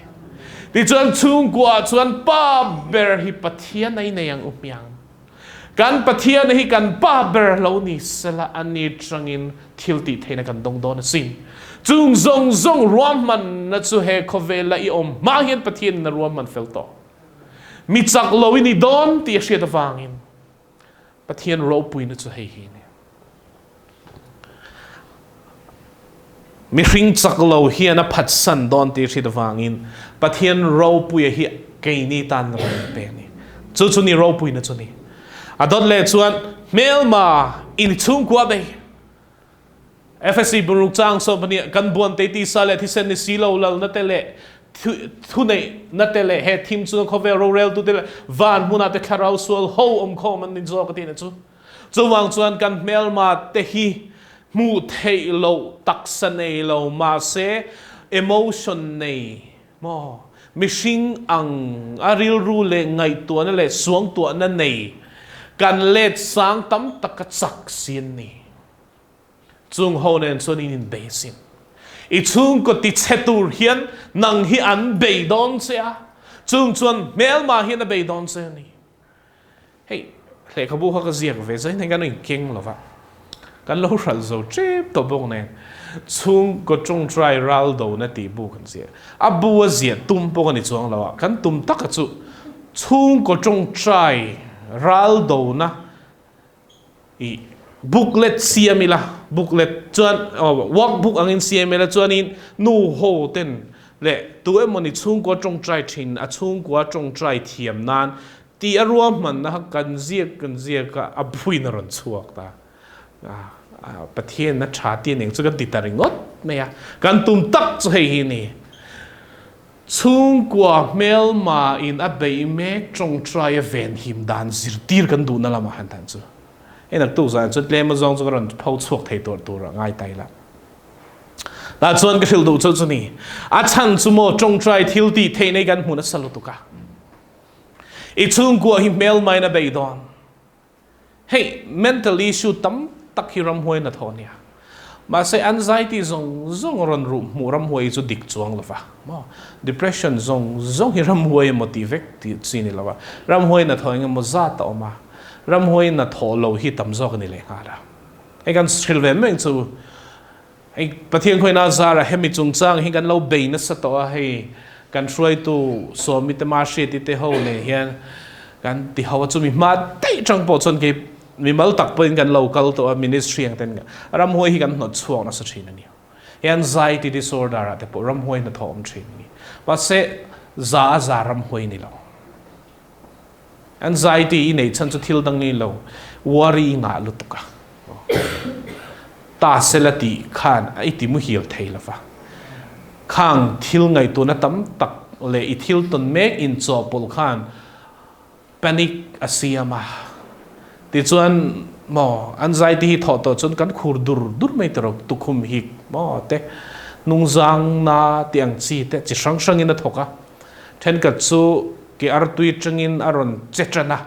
Tichuan chhungkuaah chuan pa ber hi Pathian a inei ang u hmiang. Kan Pathian hi kan pa ber lo ni sela ani tangin thil tih theihna kan dawng dawn asin. Chung zawng zawng ruahmanna chu he khawvela i awm hma hian Pathian in a ruahman fel tawh. Mi chak lo i ni dawn tih a hriat avangin Pathian ropuina chu hei hi a ni. Mihring chak lo hian a phatsan dawn tih hriat avangin Pathian ropuia hi keini tan rawn pe a ni. Chu chu ni ropuina chu ni. A dawt leh chuan hmelma in chhungkua bei. FSC bungruk chang sawm pahnih kan buan te tisa leh thisen ni si lo lalna te leh thuneihna te leh he thim chunga khawvel roreltu te leh van hmunah te thlarau sual ho awmkhawm an ni zawk a tihna chu. Chuvang chuan kan hmelma te hi hmuh theih loh taksa nei lo mahse emotion nei maw mihring ang a rilru leh ngaihtuahna leh suangtuahna nei kan let sang tam taka chak si an ni. Chung ho nen chuan in inbei asin. I chhungkaw tichhe tur hian nang hi an bei dawn che a, chung chuan hmelma hian a bei dawn che a ni. Hei, lehkhabu kha ka ziak ve zai nen kan inkeng lo va, kan lo hralh zo tep tawh bawk nen, chhungkaw tawngtai ral dona tih bu kan ziak. A bu a ziah tum pawh ka ni chuang lo a, kan tum taka chu chhungkaw tawngtai ral dona i booklet siam ila, booklet chuan workbook angin siam ila chuanin nu ho ten leh tu emawni chhungkua tawngtai thin a chhungkua tawngtai thiam nan tih a ruahmanna kha kan ziak kan ziak a, a buin a rawn chhuak ta. Pathian a tha tih eng chu kan ti ta ringawt mai a, kan tum tak chu hei hi a ni. Chhungkua hmelma in a beih mek tawngtai a venhim dan zirtir kan duhna lamah han tan chu hei naktuk zan chu tlem azawng chu ka rawn pho chhuak thei tur tur a ngai ta ila. Tah chuan ka hrilh duh chu chu ni, a chhan chu maw tawngtai thil tih theih nei kan hmu nasa lutuk a. I chhungkua hi hmelma in a beih dawn. Hei mental issue tam tak hi ramhuai na thaw nia. Mahse anxiety zawng zawng rawn ruh hmuh ramhuai hi chu dik chuang lova maw. Depression zawng zawng hi ramhuai emaw tih vek tih chi ni lova. Ramhuai na thaw eng emaw zat a awm a, ramhuai na thaw lo hi tam zawk a ni leh nghal a. Hei kan hrilh ve mek chu hei Pathian khawina zara hemi chungchang hi kan lo bei nasa tawh a, hei kan hruaitu Sawmi te Mahriati te ho nen hian kan ti ho a, chumi hma daih tang pawh chuan kei mimal tak pawhin kan lo kal tawh a, ministry ang ten ramhuai hi kan hnawt chhuak nasa thin a ni. Hei anxiety disorder ah te pawh ramhuai hnathawh awm thin a ni. Mahse za a za ramhuai ni lo. Anxiety i neih chhan chu thil dang ni lo, worry i ngah lutuk a. Ta sela tih khan i ti muhil thei lo va. Khang thil ngaihtuahna tam tak leh i thil tawn mek inchawhpawlh khan panic a siam a. Tichuan maw anxiety hi thawh tawh chuan kan khur dur dur mai ta rawh, tukhum hik maw te, hnungzang na tih ang chi te chi hrang hrangin a thawk a. Thenkhat chu ke artui tangin a rawn che tan a,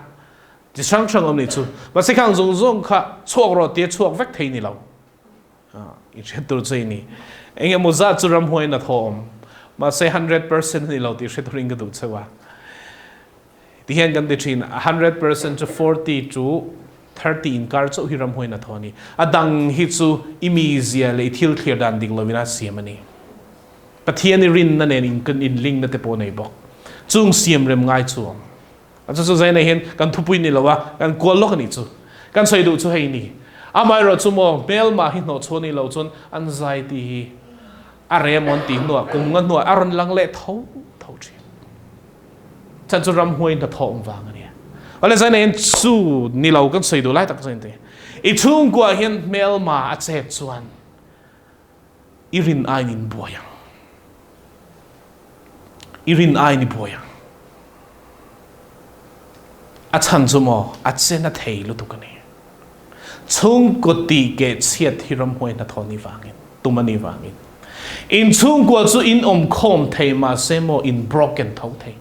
chi hrang hrang awm nih chu. Mahse khang zawng zawng kha chhuak rawh tia chhuak vek thei ni lo. I hriat tur chu i ni. Eng emaw zat chu ramhuaiin a thaw awm. Mahse 100% a ni lo tih hre turin ka duh cheu a. Tihian kan ti thin, 100% chu 40 chu 30 inkar chauh hi ramhuai hnathawh a ni. A dang hi chu i mizia leh i thil thlir dan dik lovin a siam a ni. Pathian i rinna nen in kan inlingna te pawh a nei bawk. Chung siam rem ngai chu awm. A chu chu zaina hian kan thupui ni lo a, kan kual lawk a nih chu. Kan sawi duh chu hei ni. Amaherawh chu maw hmelmah hi hnawhchhuah ni lo chuan an zai tih hi a rem awn tih hnuah kum nga hnuah a rawn lang leh tho tho thin. Chan chu ramhuai hnathawh awm vang a nia. Awle zaina hian chu ni lo kan sawi duh lai tak chu a ni. I chhungkuah hian hmelma a chet chuan i rin aiin in buai ang. I rin aiin i buai ang. A chhan chu maw a che na thei lutuk a ni. Chhungkaw tih keh chhiat hi ramhuai hnathawh ni vangin, tum a nih vangin. In chhungkua chu in awm khawm thei mahse maw in broken tho thei.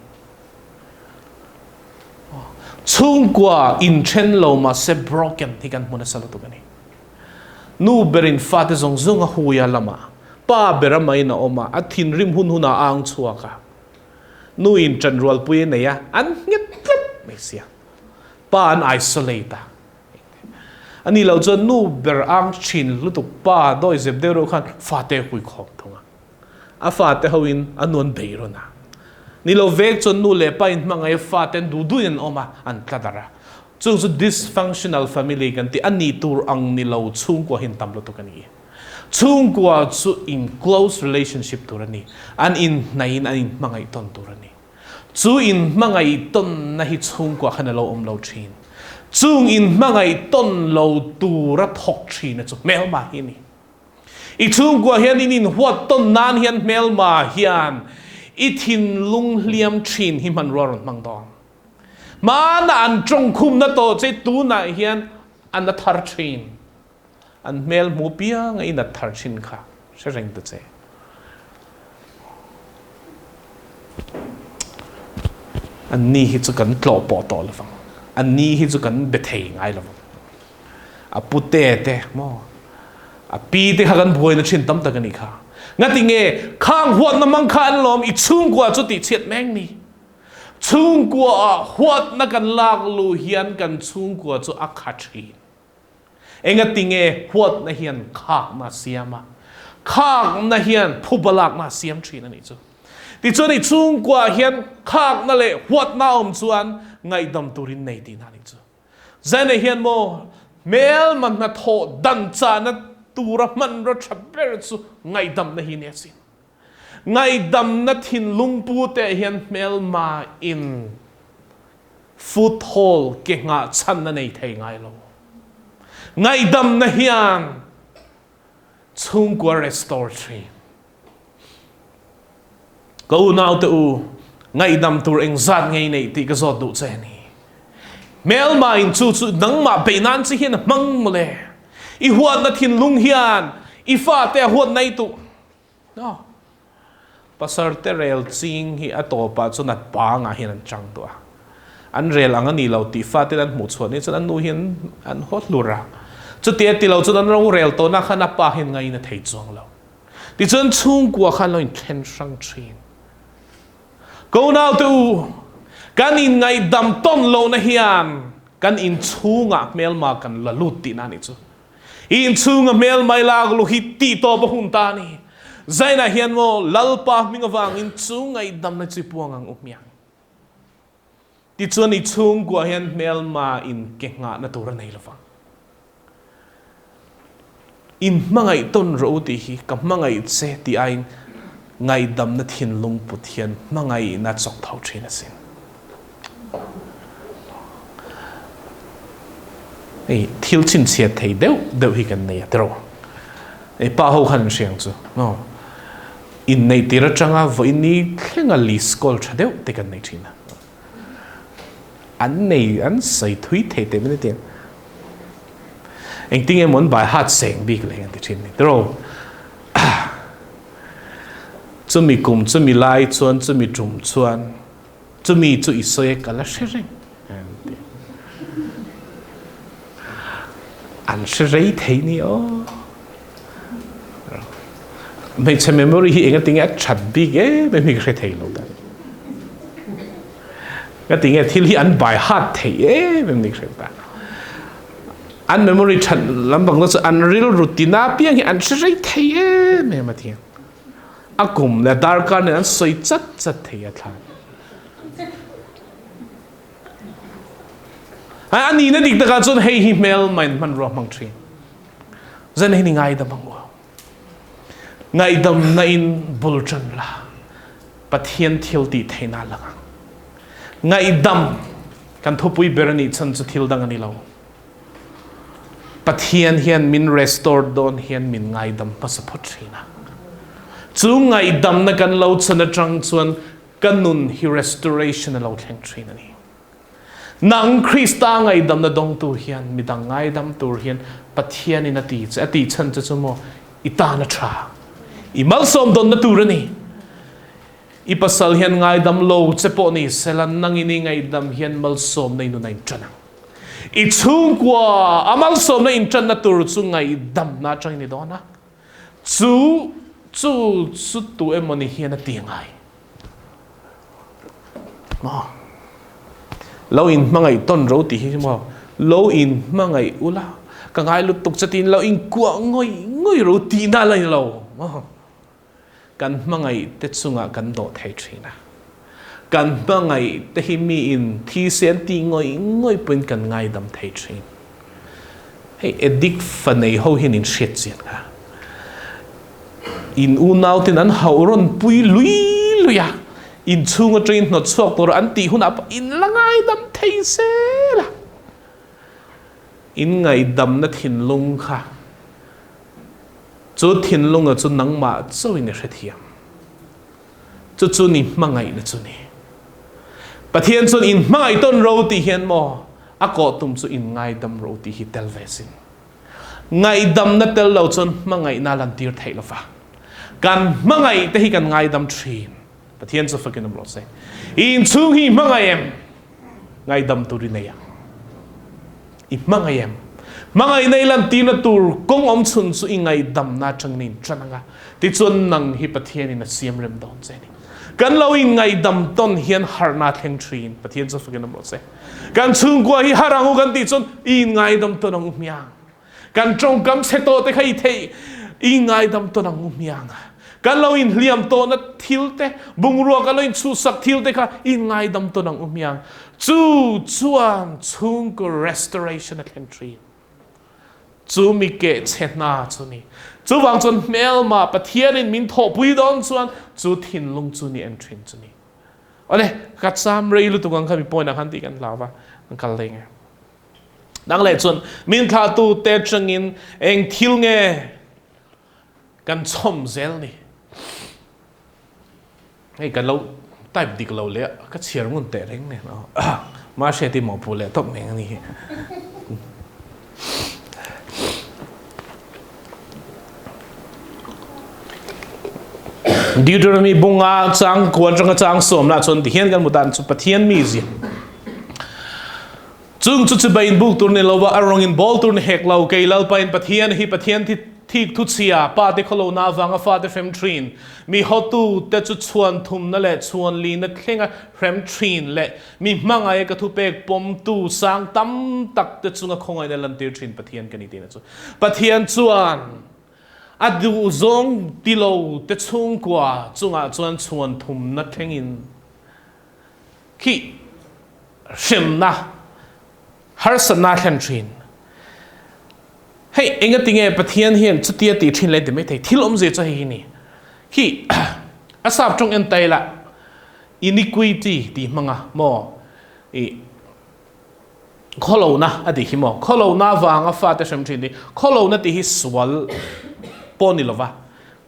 Chhungkua in then lo mahse broken hi kan hmu nasa lutuk a ni. Nu berin fate zawng zawng a hui a lamah, pa ber a main a awm a, a thinrim hun hunah a ang chhuak a. Nuin ṭanrualpui a nei a, an nghet tlat mai sia. Pa an isolate a. A nih loh chuan nu ber ang thin lutuk pa dawi zep deuh reuh khan fate a hui khawm thung a. A fate hoin a nu an bei rawn a. Ni lo vek chuan nu leh pa in hmangaih a fate an duh duhin an awm a, an tla darh a. Chung chu dysfunctional family kan ti, a nih tur ang ni lo chhungkua hi an tam lutuk a ni. Chhungkua chu in close relationship tur a ni, an inhnaihin an inhmangaih tawn tur a ni. Chu inhmangaih tawnna hi chhungkua khan a lo awm lo thin. Chung inhmangaih tawn lo tura thawk thina chu hmelma hi a ni. I chhungkua hian in inhuat tawn nan hian hmelma hian i thinlung hliam thin hi hmanrua rawn hmang dawn. Hmana an tawngkhumna tawh che tunah hian a na thar thin. An hmel hmu pianga i nat thar thin kha hre reng ta che. Anni hi chu kan tlawh pawh tawh lovang. Anni hi chu kan be thei ngai lovang. A pute te maw a pi te kha kan buaina thin tam tak a nih kha. Ngati nge khang huatna mang kha an lawm i chhungkua chu tih chhiat meng ni. Chhungkua ah huatna kan lak lu hian kan chhungkua chu a kha thin. Engatinge huatna hian khakna a siam a, khakna hian phuba lakna a siam thin a nih chu. Tichuan i chhungkuaah hian khakna leh huatna a awm chuan ngaihdam turin nei tihna a nih chu. Zaina hian maw hmelma hnathawh dan chahna tura hmanraw tha ber chu ngaihdamna hi nia sin. Ngaihdamna thinlung pute hian hmelma in foothold ke nghah chhan a nei thei ngai lo. Ngaihdamna hian chhungkua restore thin. Ka unaute u, ngaihdam tur engzat ngei neih tih ka zawt duh che a ni. Hmelma in chu chu nangmah beih nan che hian a hmang mawle. I huatna thinlung hian i fate a huat nai tuh. No. Pastor te rel ching hi a tawpah chuan a pangah hian an chang duh a. An rel ang a ni lo tih faten an hmuh chhuah ni chuan an nu hian an haw hlur a. Chuti a ti lo chuan an ro rel tawhna khan a pa hian ngain a thei chuang lo. Tichuan chhungkua khan lo inthlen hrang thin. Ko naute u, kan inngaihdam tawn lohna hian kan inchhungah hmelma kan la lut tihna a nih chu. I inchhunga hmel mai lak lu hi tih tawp a hun ta a ni. Zainah hian maw Lalpa hming avangin chu ngaihdamna chi puang ang u hmiang. Tichuan i chhungkuah hian hmelma in ke nghahna tur a nei lovang. In hmangaih tawn rawh u tih hi ka hmangaih che tih aiin ngaihdamna thinlung put hian hmangaihna chawk tho thin asin. Hei thil chhinchhiat thei deuh deuh hi kan nei a tiraw. Hei pa ho khan an hriang chu no. Inneih tir atanga vawiin ni thlenga list call tha deuh te kan nei thin a. An nei an sawi thui thei teh mai tia. Engtin emaw an by heart seng bik leh an ti thin ni tiraw. Chumi kum chumi lai chuan chumi tum chuan Chumi chu i sawi a ka la hre reng an ti. An hre rei thei ni aw. Hmeichhe memory hi enga tinge a that bik em em hi ka hre thei lo ta. Nga tinge thil hi an by heart thei em em ni ka hre ta. An memory that lampang te chu an rilru tina piang hi an hre rei thei em em a ti. A kum le darkar nen an sawi chat chat thei a thlan. A ni na dik takah chuan hei hi hmel main hmanrua hmang thin. Zan hi ni ngaidam ang u. Ngaihdam na in bul ṭan la, Pathian thil tih theihna lang ang. Ngaihdam kan thupui ber a nih chhan chu thil dang a ni lo. Pathian hian min restore dawn hian min ngaidam hmasa phawt ṭhin a. Chu ngaihdamna kan lo chan aṭang chuan ka nun hi restoration a lo thleng ṭhin a ni. Nang Krista ngaihdamna dawngtu hian midang ngaidam tur hian Pathianin a ti che, a tih chhan che chu maw i tan a tha. I malsawm dawnna tur a ni. I pasal hian ngaidam lo che pawh ni sela nangin i ngaihdam hian malsawmna i nun a inṭan ang. I chhungkua a malsawmna inṭanna tur chu ngaihdamna aṭangin i dawn a. Chu chu chu tu emaw ni hian a ti ngai. Maw? Lo in hmangaih tawn ro tih hi maw? Lo in hmangaih ula, ka ngai lutuk che tiin lo in kuah ngawih ngawih ro tihna la ni lo maw? Kan hmangaih te chungah kan dawh thei thin a. Kan hmangaih te hi mi in thi se an tih ngawih ngawih pawhin kan ngaidam thei thin. Hei addict fa nei ho hian in hriat chian kha. In unau ten an hauh rawn pui lui lui a, in chhung atangin hnawt chhuak tur an tih hunah pawh in la ngaidam thei zel a. In ngaihdamna thinlung kha chu thinlunga chu nangmah chauhin i hrethiam. Chu chu ni hmangaihna chu ni. Pathian chuan in hmangaih tawn ro tih hian maw a kawh tum chu in ngaidam ro tih hi tel ve sin. Ngaihdamna tel lo chuan hmangaihna a lantir theih lova. Kan hmangaih te hi kan ngaidam thin. Pathian chu fakin awm rawh se. I inchhung hi i hmangaih em? Ngaihdam tur i nei ang. I hmangaih em? Hmangaihna i lantirna tur kawng awm chhun chu i ngaihdamna atangin i inṭan ang a, tichuan nang hi Pathianin a siam rem dawn che a ni. Kan lo inngaihdam tawn hian harhna a thleng ṭhin. Pathian chu fakin awm rawh se. Kan chhungkua hi harh ang u kan tih chuan i inngaidam tawn ang u hmiang. Kan ṭawngkam chhe tawh te kha i theih i inngaidam tawn ang u hmiang. Kan lo inhliam tawhna thil te, bungrua kan lo inchhuhsak thil te kha i inngaidam tawn ang u hmiang. Chu chuan chhungkaw restoration a thlen ṭhin. Chu mi keh chhe hna chu ni. Chuvang chuan hmelma Pathianin min thawhpui dawn chuan chu thinlung chu ni en ṭhin chu ni. Awle, ka cham rei lutuk ang kha mi point ah khan tih kan hlau va, an kal leng e. Dang leh chuan min thlahtu te atangin eng thil nge kan chhawm zel ni. Hei kan lo type dik lo leh ka chhiar ngun teh reng nen ma hriat hi mawhpuh leh tawp mai ang a ni hi. Deuteronomy bunga chang kuan atanga chang sawm lah chuan tihian kan hmu tan chu Pathian mi zia. Chung chu chibai in buk tur ni lova a rawng in bawl tur ni hek lo kei Lalpa in Pathian hi Pathian thi thik thu chhia pa te khawlo na avanga fate hrem thin mi hotu te chu chhuan thumna leh chhuan lina thlenga hrem thin leh Mi hmangaih ka thupek pawmtu sang tam tak te chunga khawngaihna lantir thin Pathian ka ni tihna chu Pathian chuan a duhzawng tilo te chhungkua chungah chuan chhuan thumna thlengin khi hremna harsatna thlen thin. Hei engatinge Pathian hian chutia tih thin le ti maithei thil awmzia chu hei hi ni. Khi a sap tawng en tai la Iniquity tih hmanga maw i khawlohna a tih hi maw khawlohna avanga fate hrem thin hi khawlohna tih hi sual pawh ni lova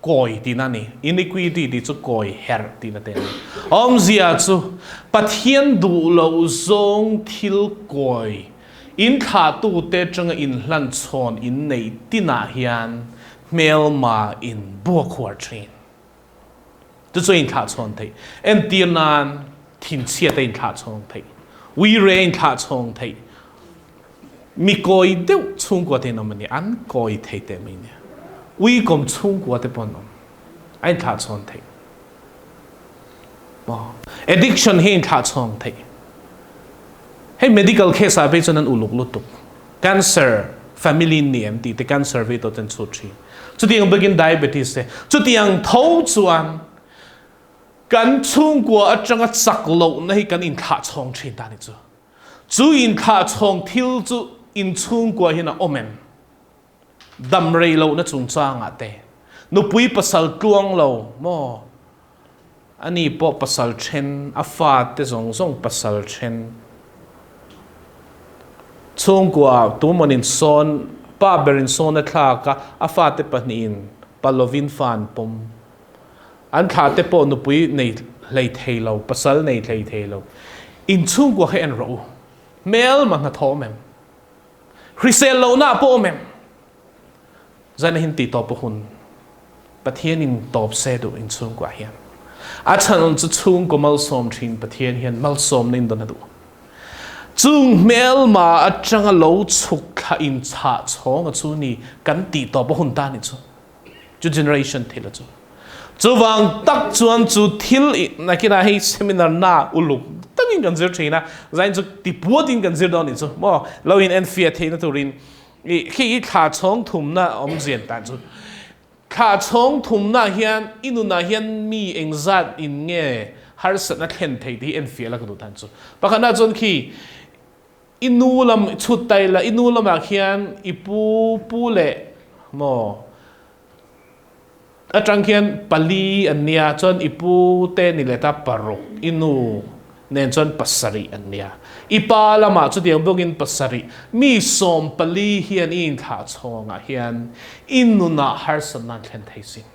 kawi tihna a ni. Iniquity tih chu kawi herh tihna te a ni. Awmzia chu Pathian duh loh zawng thil kawi inthlahtute atanga inhlan chhawn inneih tinah hian hmelma in buakhuar thin. Chu chu a inthlah chhawn theih. Entir nan thinchhiat a inthlah chhawng theih. Uire a inthlah chhawng theih. Mi kawi deuh chhungkua te an awm a ni. An kawi thei teh mai nia. Ui kawm chhungkua te pawh an awm. A inthlah chhawn theih. Maw? Addiction hi a inthlah chhawng theih. Hei medical case ah phei chuan an uluk lutuk. Cancer. Family in ni em tih te kan survey tawh ten chhut thin. Chutiang bawkin diabetes te. Chutiang tho chuan kan chhungkua atanga chak lohna hi kan inthlah chhawng thin ta ni chu. Chu inthlah chhawng thil chu in chhungkua hian a awm em? Dam rei lohna chungchangah te. Nupui pasal tluang lo maw? Ani pawh pasal then, a fate zawng zawng pasal then. Chhungkua tumawn in sawn, pa ber in sawn a thlak a, a fate pahnihin pa lovin fa an pawm. An thlahte pawh nupui nei hlei thei lo, pasal nei hlei thei lo. In chhungkua kha en rawh u. Hmelma hnathawh awm em? Hrisel lohna ah pawh awm em? Zaina hin tih tawp a hun. Pathian in tawp se duh in chhungkua hian. A chhan chu chhungkaw malsawm thin Pathian hian malsawmna in dawn a duh. Chung hmelma atanga lo chhuk thla in chhah chhawng a chu ni kan tih tawp a hun ta ni chu. Chu generation thil a chu. Chuvang tak chuan chu thil nakinah hei seminar na uluk takin kan zir thin a, zain chu tipuatin kan zir dawn ni chu maw lo in enfiah theihna turin I khi i thla chhawng thumna awmzian tan chu thla chhawng thumna hian i nunah hian mi engzat in nge harsatna thlen thei tih hi enfiah la ka duh tan chu. Pakhatna chuan khi i nu lam chhut tai la i nu lamah khian i pu pu leh maw atang khian pali an nia chuan i pu te ni leh ta paruk i nu nen chuan pasarih an nia i pa lamah chutiang bawkin pasarih mi 14 hian i inthlah chhawngah hian i nunah harsatna an thlen thei sin.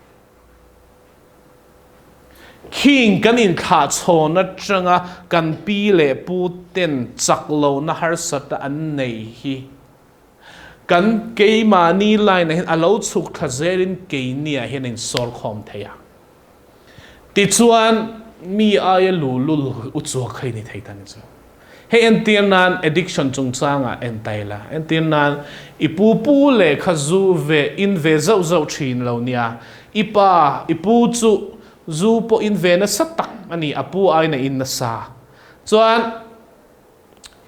Khing kan inthlah chhawn atanga kan pi leh pu ten chak lohna harsatna an nei hi Kan keimahni line-ah hian a lo chhuk thla zelin keiniah hian a insawr khawm thei a. Tichuan, mi aia luhlul u chuak kha i ni thei ta ni chu. Hei entir nan addiction chungchangah en ta ila. Entir nan i pu pu leh kha zu ve in ve zauh zauh thin lo nia. I pa, i pu chu zu pawh in ve nasa tak a ni, a pu aiin a in nasa. Chuan.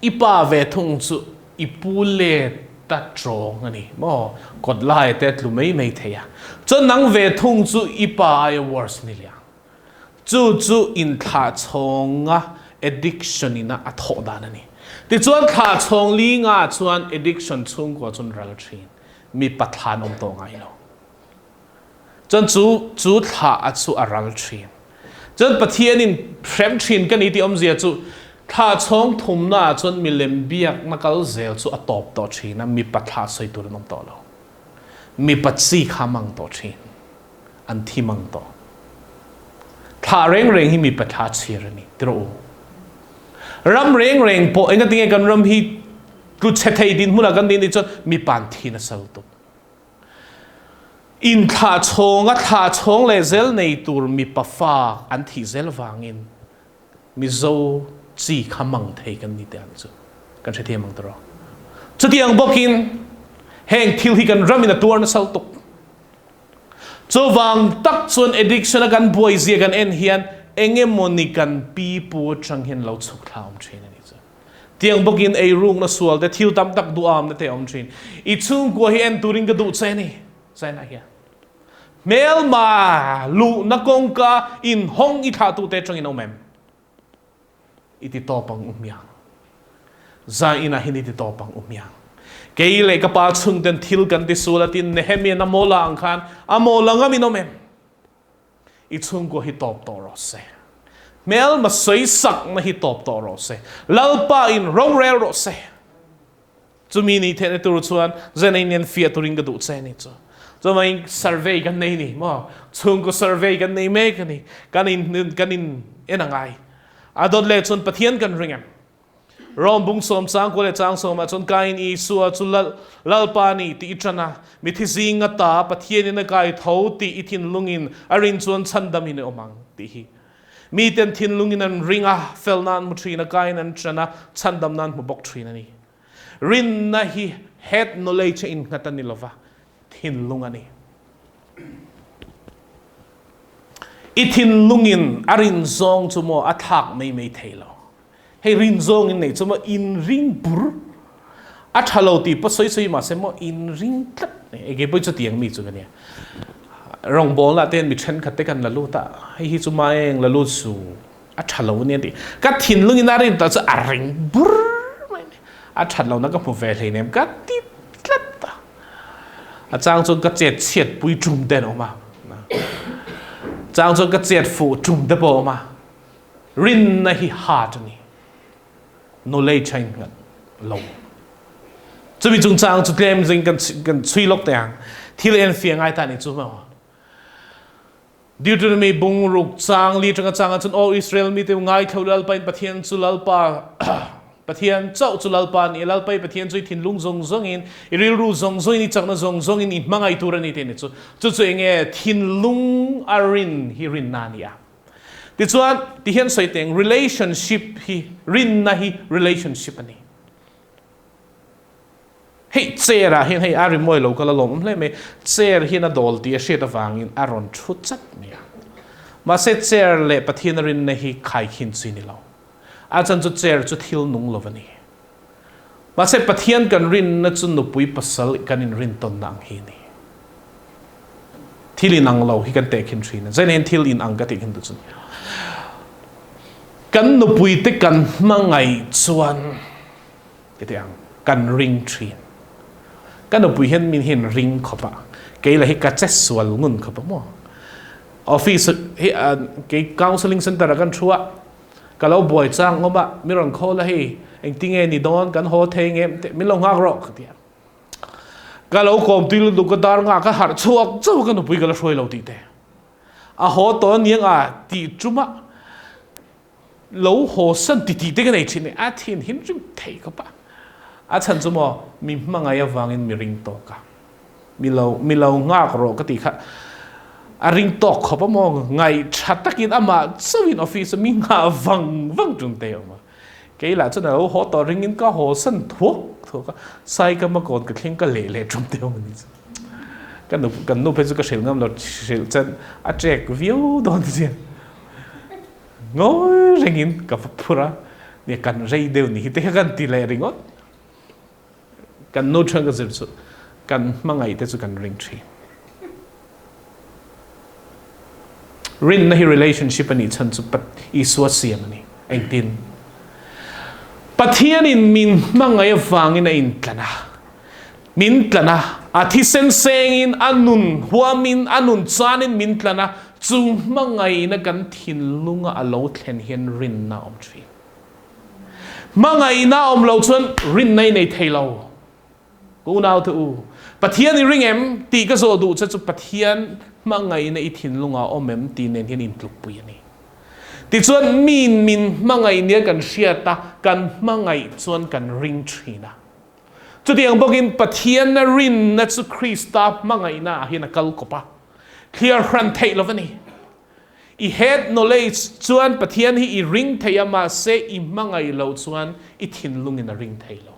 I pa ve thung chu i pu let ta tawng a ni maw? Kawt lai te tlu mai mai thei a. Chuan nang ve thung chu i pa aia worse ni liang. Chu chu inthlah chhawnga addiction ina a thawh dan a ni. Tichuan thlah chhawng li nga chuan addiction chhungkua chuan ral thin. Mipa thlan awm tawh ngai lo. Chuan chu chu thla a chu a ral thin. Chuan Pathianin hrem thin ka ni tih awmzia chu thla chhawng thumna ah chuan milem biakna kal zel chu a tawp tawh thin a, mipa thla sawi tur an awm tawh lo. Mipa chi kha mang tawh thin. An thi mang tawh. Thla reng reng hi mipa thla chhir a ni. Ti rawh u. Ram reng reng pawh engatinge kan ram hi tlu chhe thei dinhmunah kan din tih chuan mipa an thi nasa lutuk. Inthlah chhawnga thlah chhawng leh zel nei tur mipa fa an thih zel vangin Mizo chi kha mang thei kan ni teh ang chu kan hrethiam ang tawh. Chutiang bawkin heng thil hi kan ramin a tuar nasa lutuk. Chuvang tak chuan addiction a kan buai zia kan en hian engemawni kan pi pu atang hian lo chhuk thla awm thin a ni chu. Tiang bawkin eirukna sual te, thil tam tak duhamna te a awm thin. I chhungkua hi en turin ka duh che a ni, China hian. Hmelma luhna kawngka inhawng i thlahtute atangin a awm em? I ti tawp ang u hmiang. Zainah hian i ti tawp ang u hmiang. Kei leh ka pa chhungten thil kan ti sual a tin Nehemian a mawla ang khan a mawla ngam in awm em? I chhungkua hi tawp tawh rawh se. Hmelma sawisakna hi tawp tawh rawh se. Lalpa in rorel rawh se. Chumi ni theihna tur chuan zen in en fiah turin ka duh che ni chu. Chuvangin survey kan nei ni maw? Chhungkaw survey kan nei mek a ni. Kan in kan in en a ngai. A dawt leh chuan Pathian kan ring em? Rom bung sawm chang kua leh chang sawmah chuan Kain Isua chu Lal, Lalpa ni tih i ṭan a, mithi zing ata Pathianin a kai tho tih i thinlungin a rin chuan chhandamin i awm ang tih hi. Miten thinlungin an ring a, fel nan hmu ṭhin a, Kain an ṭan a, chhandam nan hmu bawk ṭhin a ni. Rinna hi head knowledge a innghat a ni lova, thinlung a ni. I thinlungin a rin zawng chu maw a thlak mai mai thei lo. Hei rin zawng in nei chu maw in ring bur. A tha lo tih pawh sawi sawi mahse maw in ring tlat e kei pawh chutiang mi chu ka nia. Rawngbawlna te hian mi thenkhat te kan la lut a, hei hi chu maeng la lut su a tha lo ania tih ka thinlung in a rin tawh chu a ring bur mai a ni. A that lohna ka hmu ve hleinem ka ti tlat a. A chang chuan ka chet chhiat pui tum te an awm a, chang chuan ka chet fuh tum te pawh a awm a. Rinna hi heart a ni. Knowledge a innghat lo. Chumi chungchang chu tlem zing kan kan chhui lawk teh ang. Thil enfiah ngai ta ni chu maw. Deuteronomy bung ruk chang li tanga changa chun O Israel mi te ngai thlo Lalpa in Pathian chu Lalpa Pathian chauh chu Lalpa ni Lalpa i Pathian chu i thinlung zawng zawng in i rilru zawng zawng in i chakna zawng zawng in i hmangaih tur ani te ni chu chu chu enge thinlung a rin hi rinna ani a. Tichuan, ti hian sawi teng, relationship hi, rinna hi relationship a ni. Hei chair ah hian hei a rimawi lo kal a lawm awm hle mai, chair hian a dawl tih a hriat avangin a rawn thu chat mai a. Mahse chair leh Pathian a rinna hi khaikhin chi ni lo. A chan chu chair chu thil nung lo a ni. Mahse Pathian kan rinna chu nupui pasal kan inrintawnna ang hi a ni. Thil inang lo hi kan tehkhin thin a, zeinain thil inang ka tihkhin duh chu ni. Kan nupuite kan hmangaih chuan ti ang kan ring thin. Ka nupui hian min hian ring khawp a, kei lah hi ka che sual ngun khawp a maw. Office hi kei counselling center ah kan thu a, Ka lo buai chang awm a, mi rawn call a hei engtinge ni dawn kan haw thei nge teh min lo nghak rawh ka ti a. Ka lo kawm tui lutuk ka dar nghak a harh chhuak chauh a ka nupui ka la hruai lo tih te. A haw tawh aniang a tih tum a lo haw san ti tih te ka nei thin a thin him rim thei khawp a. A chhan chu maw mi hmangaih avangin mi ring tawk a. Mi lo mi lo nghak rawh ka tih kha a ring tawk khawp a maw ngaih tha takin amah chauhin office a mi nghah vang vang tum te a awm a kei lah chuan a lo haw tawh ringin ka haw san thuak thuak a sai ka ma kawn ka thleng ka leh leh tum te a awm a ni chu ka nu kan nu phei chu ka hrilh ngam lo hrilh chuan a trek viau dawn chian ngawi rengin ka va phur a nia kan rei deuh ni hi te kha kan ti leh ringawt. Kan nu thian ka zir chu kan hmangaih te chu kan ring thin. Rinna hi relationship a nih chhan chu Isua siam a ni. Engtin? Pathianin min hmangaih avangin a intlan a. Min tlan a, a thisen sengin, a nun huamin, a nun chanin min tlan a, chu hmangaihna kan thinlunga a lo thlen hian rinna a awm thin. Hmangaihna awm lo chuan rinna i nei thei lo. Ka unaute u, Pathian i ring em tih ka zawh duh che chu Pathian hmangaihna i thinlungah awm em tih nen hian intlukpui a ni. Tichuan miin min hmangaih nia kan hriat a, kan hmangaih chuan kan ring thin a. Chutiang bawkin Pathianna rinna chu Krista hmangaihna ah hian a kal kawp a, thliar hran theih lo a ni. I head knowledge chuan Pathian hi i ring thei a mahse i hmangaih loh chuan i thinlungin a ring thei lo.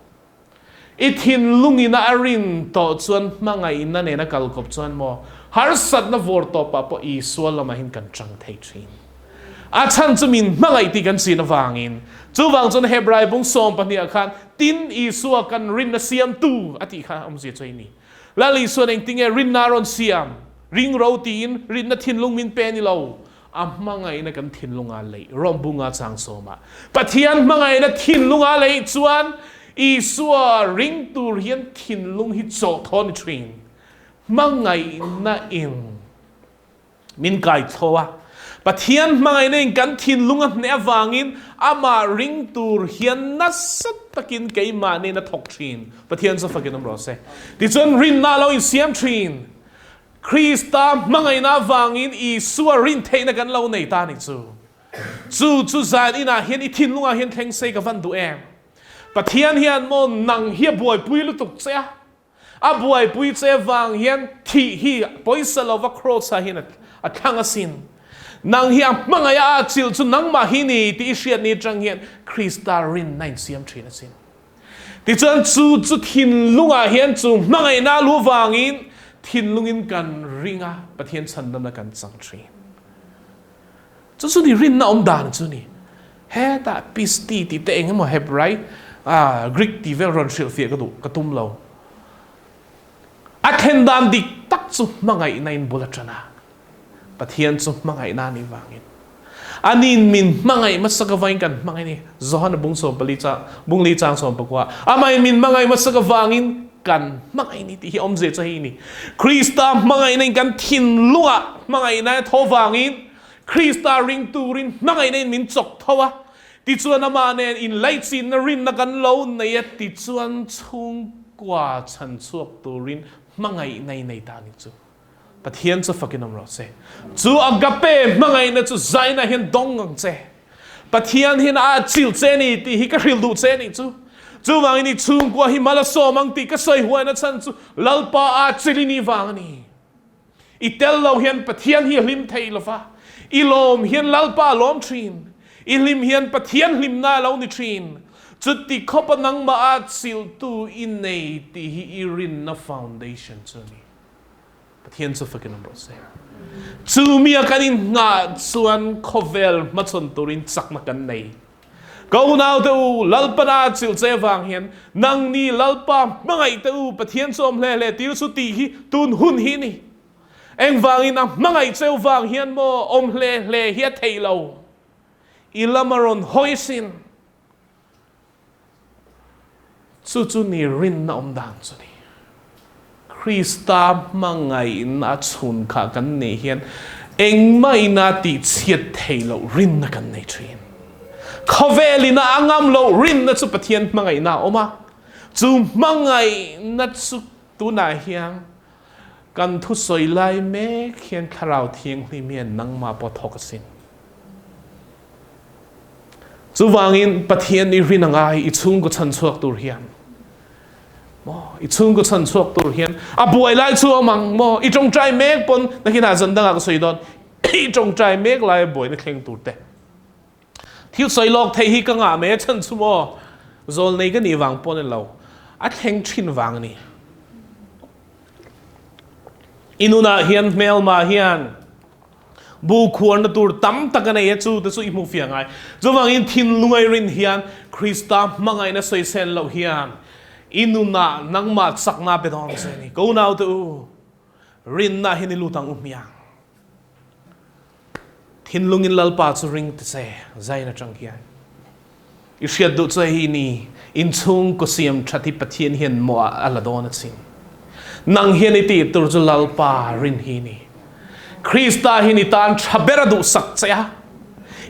I thinlungin a rin tawh chuan hmangaihna nena kal kawp chuan maw harsatna vawr tawpah pawh Isua lamah hin kan chang thei thin. A chhan chu min hmangaih tih kan chin avangin. Chuvang chuan Hebrai bung 12 ah khan tin Isua kan rinna siamtu a tih kha awmzia chu a ni. Lal Isuan engtinge rinna a rawn siam? Ring ro tiin rinna thinlung min pe ni lo. A hmangaihna kan thinlunga leih Rom bunga chang sawmah Pathian hmangaihna thinlunga leih chuan Isua ring tur hian thinlung hi chawh thaw ni thin. Hmangaihna in Min kai tho a. Pathian hmangaihna in kan thinlung a hneh avangin amah ring tur hian nasa takin keimah nen a thawk thin. Pathian chu fakin awm rawh se. Tichuan rinna a lo insiam thin. Krista hmangaihna avangin Isua rin theihna kan lo nei ta a ni chu. Chu chu zan inah hian i thinlungah hian thleng sei ka van duh em? Pathian hian maw nang hi a buaipui lutuk che a. A buaipui che vang hian thih hi pawisa lova cross ah hian a thlang asin. Nang hi a hmangaih a a chilh chu nangmah hi ni tih i hriat ni atang hian Krista rinna in siam thin asin. Tichuan chu chu thinlungah hian chu hmangaihna a lu vangin thinlungin kan ring a, Pathian chhandamna kan chang thin. Chu chu ni rinna awm dan chu ni. Hetah pisti tih te eng emaw Hebrai. Ah, Greek tih vel rawn hrilhfiah ka duh, ka tum lo. A thlen dan dik tak chu hmangaihna in bul a ṭan a. Pathian chu hmangaihna a nih vangin Ani'n min hmangaih hmasak avangin kan hmangaih a ni. Johana bung 14 chang, bung li chang 19 Amahin min hmangaih hmasak avangin kan hmangaih a ni tih hi awmzia chu hei a ni. Krista hmangaihna in kan thinlungah hmangaihna a tho vangin Krista ring turin hmangaihna in min chawk tho a, tichuan amah nen inlaichinna rinna kan lo nei a, tichuan chhungkua chhanchhuak turin hmangaihna i nei ta a ni chu. Pathian chu fakin awm rawh se. Chu agape hmangaihna chu zaina hian dawng ang che. Pathian hian a atchilh che ni tih hi ka hrilh duh che nih chu. Chuvangin i chhungkua hi mal a sawm ang tih ka sawi huaina chhan chu Lalpa a atchilh i nih vang a ni. I tel lo hian Pathian hi a hlim thei lo va, i lawm hian Lalpa a lawm thin. I hlim hian Pathian hlimna a lo ni thin. Chuti khawpa nangmah a atchilhtu i nei tih hi i rinna foundation chu a ni. Pathian chu fakin awm rawh se. Chu mi a kan inngah chuan khawvel hmachhawn turin chakna kan nei. Ka unaute u, Lalpana chilh che vang hian nangni Lalpa hmangaih te u Pathian chu awm hle hle tir chu tih hi tun hun hi ni. Engvangin a hmangaih cheu vang hian maw awm hle hle hi a theih lo. I lam a rawn hawi sin. Chu chu ni rinna awm dan chu ni. Krista hmangaihna a chhun kha kan neih hian engmah ina tih chhiat theih loh rinna kan nei thin. Khawvel ina a ngam loh rinna chu Pathian hmangaihna a awm a, chu hmangaihna chu tunah hian kan thusawi lai mek hian Thlarau Thianghlim hian nangmah pawh thawk asin. Chuvangin Pathian i rin angai i chhungkaw chhan chhuak tur hian maw i chhungkaw chhan chhuak tur hian a buai lai chu awm ang maw i tawngtai mek pawn nakinah zan dangah ka sawi dawn i tawngtai mek lai a buaina thleng tur te thil sawi lawk theih hi ka ngah mai a chhan chu maw zawl nei ka nih vang pawn lo a thleng thin vang a ni. I nunah hian hmelma hian Bu khuarna tur tam tak a nei a, chu te chu i hmuh fiah ngai. Chuvangin thinlungai rin hian Krista hmangaihna sawisel loh hian i nunah nangmah chakna pe dawn che a ni. Ko naute u, rinna hian i lut ang u hmiang. Thinlungin Lalpa chu ring ta che, zain atang hian. I hriat duh chu hei ni, inchhungkaw siam that hi Pathian hian mawh ah a la dawn a chin. Nang hian i tih tur chu Lalpa rin hi ni. Krista hian i tan tha ber a duhsak che a,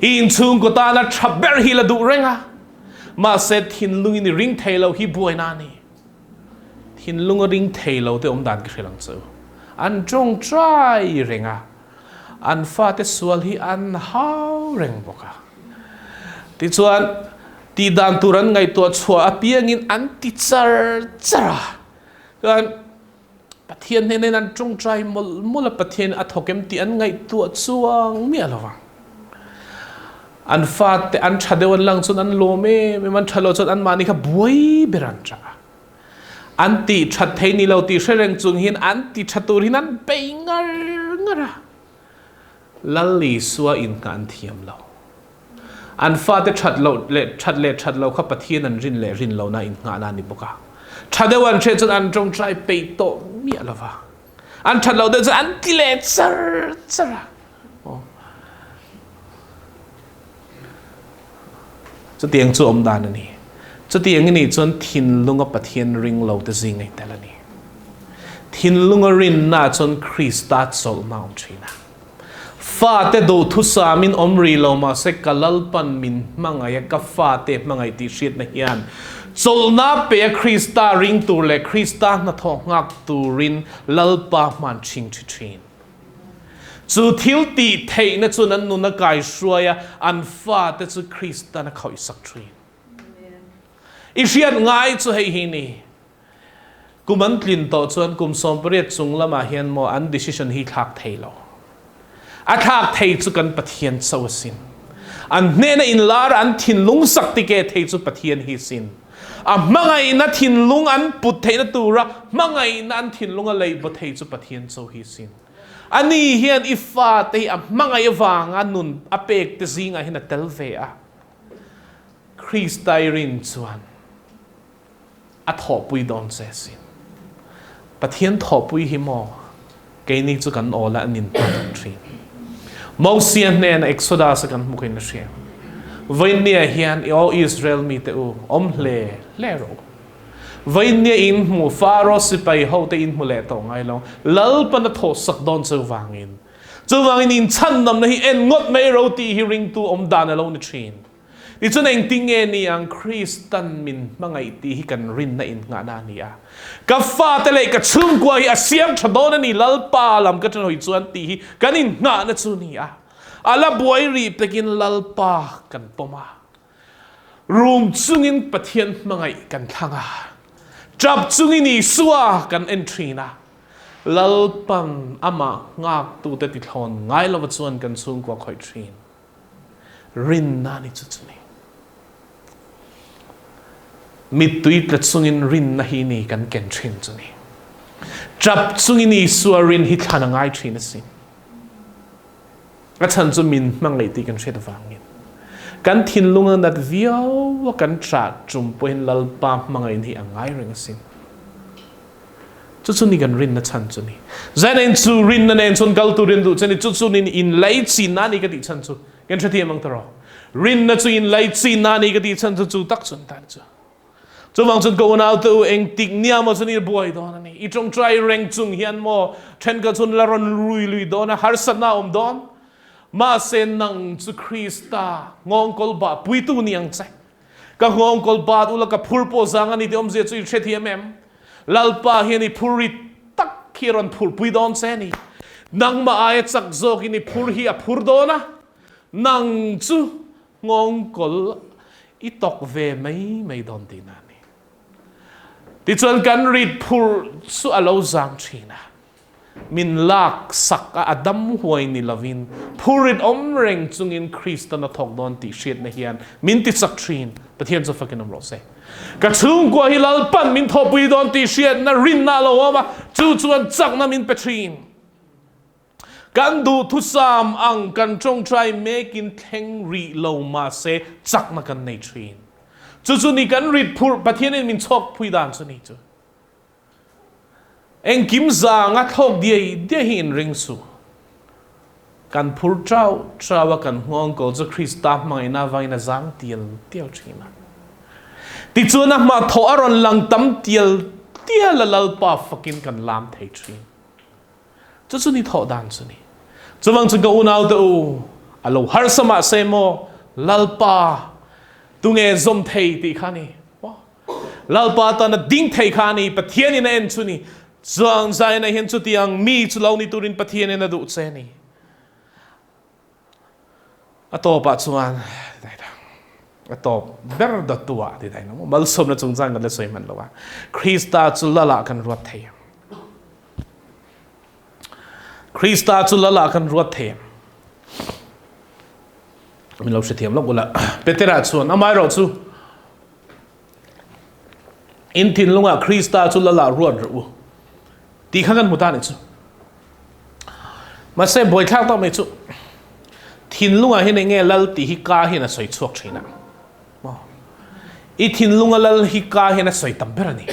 i inchhungkaw tana tha ber hi la duh reng a, mahse thinlungin i ring thei lo hi buaina a ni. Thinlung a ring thei lo te awm dan ka hrilh ang che u. An tawngtai reng a, an fate sual hi an hau reng bawk a. Tichuan, tih dan tur an ngaihtuah chhuah apiangin an ti char char a. Chuan, Pathian hnena in an tawngtai mawlh mawlh a, Pathian a thawk em tih an ngaihtuah chuang miah lo vang. An fate an tha deuh an lang chuan an lawm em em, an tha lo chuan anmahni kha buai ber an chak a. An tih that thei ni lo tih hre reng chung hian an ti tha tur hian an bei ngar ngar a. Lal Isua inngah an thiam lo. An fate that loh leh that leh that loh kha Pathian an rin leh rin lohna inngahna a ni bawk a. Tha deuh an hriat chuan an tawngtai peih tawh miah lo va. An that loh deuh chuan an ti leh char char a. Chutiang chu awm dan a ni. Chutiang i nih chuan thinlunga Pathian ring lo te zing a i tel a ni. Thinlunga rinna chuan Krista chawlhna a awm thin a. Fate duhthusamin awm rih lo mahse ka Lalpan min hmangaih a, ka fate hmangaih tih hriatna hian chawlhna pe a Krista ring tur leh Krista hnathawh nghak turin Lalpa hman ching thi thin. Chu thil tih theihna chuan an nun a kaihruai a, an fate chu Kristan a khawihsak thin. I hriat ngai chu hei hi ni. Kum an tlin tawh chuan kum 18 chung lamah hian maw an decision hi thlak thei lo. A thlak thei chu kan Pathian cho a sin. An hnena inlar a an thinlung sak tike thei chu Pathian hi sin. A hmangaihna thinlung an put theihna tura hmangaihna an thinlung a leihbaw thei chu Pathian cho hi sin. Ani hian i fate hi a hmangaih avanga nun a pek te zingah hian a tel ve a. Krista i rin chuan. A thawhpui dawn che asin. Pathian thawhpui hi maw keini chu kan awl a an in hman thin. Mosia hnena Exodus a kan hmu khin a hria. Vawinia hian i aw Israel mite u, awm hle hle rawh u. Vawinia in hmu Pharaoh sipai ho te in hmu leh tawh ngai lo, Lalpan a thawhsak dawn cheu vangin. Chuvangin in chhandamna hi en ngawt mai ro tih hi ringtu awm dan a lo ni thin. Tichuan engtin nge ni ang Kristan min hmangaih tih hi kan rinna innghahna a ni a. Ka fate leh ka chhungkua hi a siam tha dawn a ni Lalpa lam ka ṭanhawi chuan tih hi kan innghahna chu a ni a. A la buai rih pekin Lalpa kan pawm a. Rum chungin Pathian hmangaih kan thlang a. Ṭap chungin Isua kan en ṭhin a. Lalpan amah nghaktute tithlawn ngai lova chuan kan chhungkua khawih ṭhin. Rinna ni chu chu ni. Mittui tla chungin rinna hi ni kan ken thin chu ni. Tap chungin Isua rin hi thlan a ngai thin asin. A chhan chu min hmangaih tih kan hriat avangin. Kan thinlung a nat viau a kan ṭah ṭum pawhin Lalpa hmangaihna hi a ngai reng asin. Chu chu ni kan rinna chhan chu ni. Zainen chu rinna nen chuan kal turin duh che ni. Chu chu ni inlaichinna ni ka tih chhan chu. Kan hrethiam ang tawh. Rinna chu inlaichinna ni ka tih chhan chu chu tak chuan tan chu. Chuvang chuan ka unau te u engtik nia maw chuan i buai dawn a ni. I tawngtai reng chung hian maw thenkhat chuan la rawn rui lui dawn a, harsatna a awm dawn. Mahse nang chu Krista nghawngkawl bah puitu ni ang che. Ka nghawngkawl bat ula ka phur pawh zang a ni tih awmzia chu i hrethiam em? Lalpa hian i phur rit tak hi a rawn phurpui dawn che a ni. Nangmah aia chak zawkin i phur hi a phur dawn a, nang chu nghawngkawl i tawk ve mai mai dawn tihna a ni. Tichuan kan rit phur chu a lo zang thin a. Min lak sak a, a dam huai ni lovin phurit awm reng chungin Kristan a thawk dawn tih hriatna hian min ti chak thin. Pathian chu fakin awm rawh se. Ka chhungkua hi Lalpan min thawhpui dawn tih hriatna rinna a lo awm a, chu chuan chakna min pe thin. Kan duhthusam ang kan tawngtai mekin thleng rih lo mahse chakna kan nei thin. Chu chu ni kan rit phurh Pathianin min chhawkpui dan chu ni chu. Engkim zanga thlawk diai diai hi inring suh. Kan phur chau chau a, kan nghawngkawl chu Krista hmangaihna avangin a zang tial tial thin a. Tichuan a hma thawh a rawn lang tam tial tial a, Lalpa fakin kan lam thei thin. Chu chu ni thawh dan chu ni. Chuvang chu ka unaute u, a lo harsa mahse maw Lalpa tunge zawm thei tih kha ni. Lalpa tan a ding thei kha a ni, Pathianin a en chu ni. Chuang zaina hian chutiang mi chu lo ni turin Pathianin a duh che a ni. A tawpah chuan a tawp ber dawttu ah ti dai lo malsawmna chungchang kan la sawi hman lo a. Krista chu Lal ah kan ruat thei. Krista chu Lal ah kan ruat thei. Min lo hrethiam lawk ula. Petera chuan amaherawh chu In thinlungah Krista chu Lala ruat rawh u tih kha kan hmu ta nih chu. Mahse buaithlak tak mai chu thinlungah hian enge Lal tih hi ka hian a sawi chhuak thin a. I thinlunga Lal hi ka hian a sawi tam ber a ni.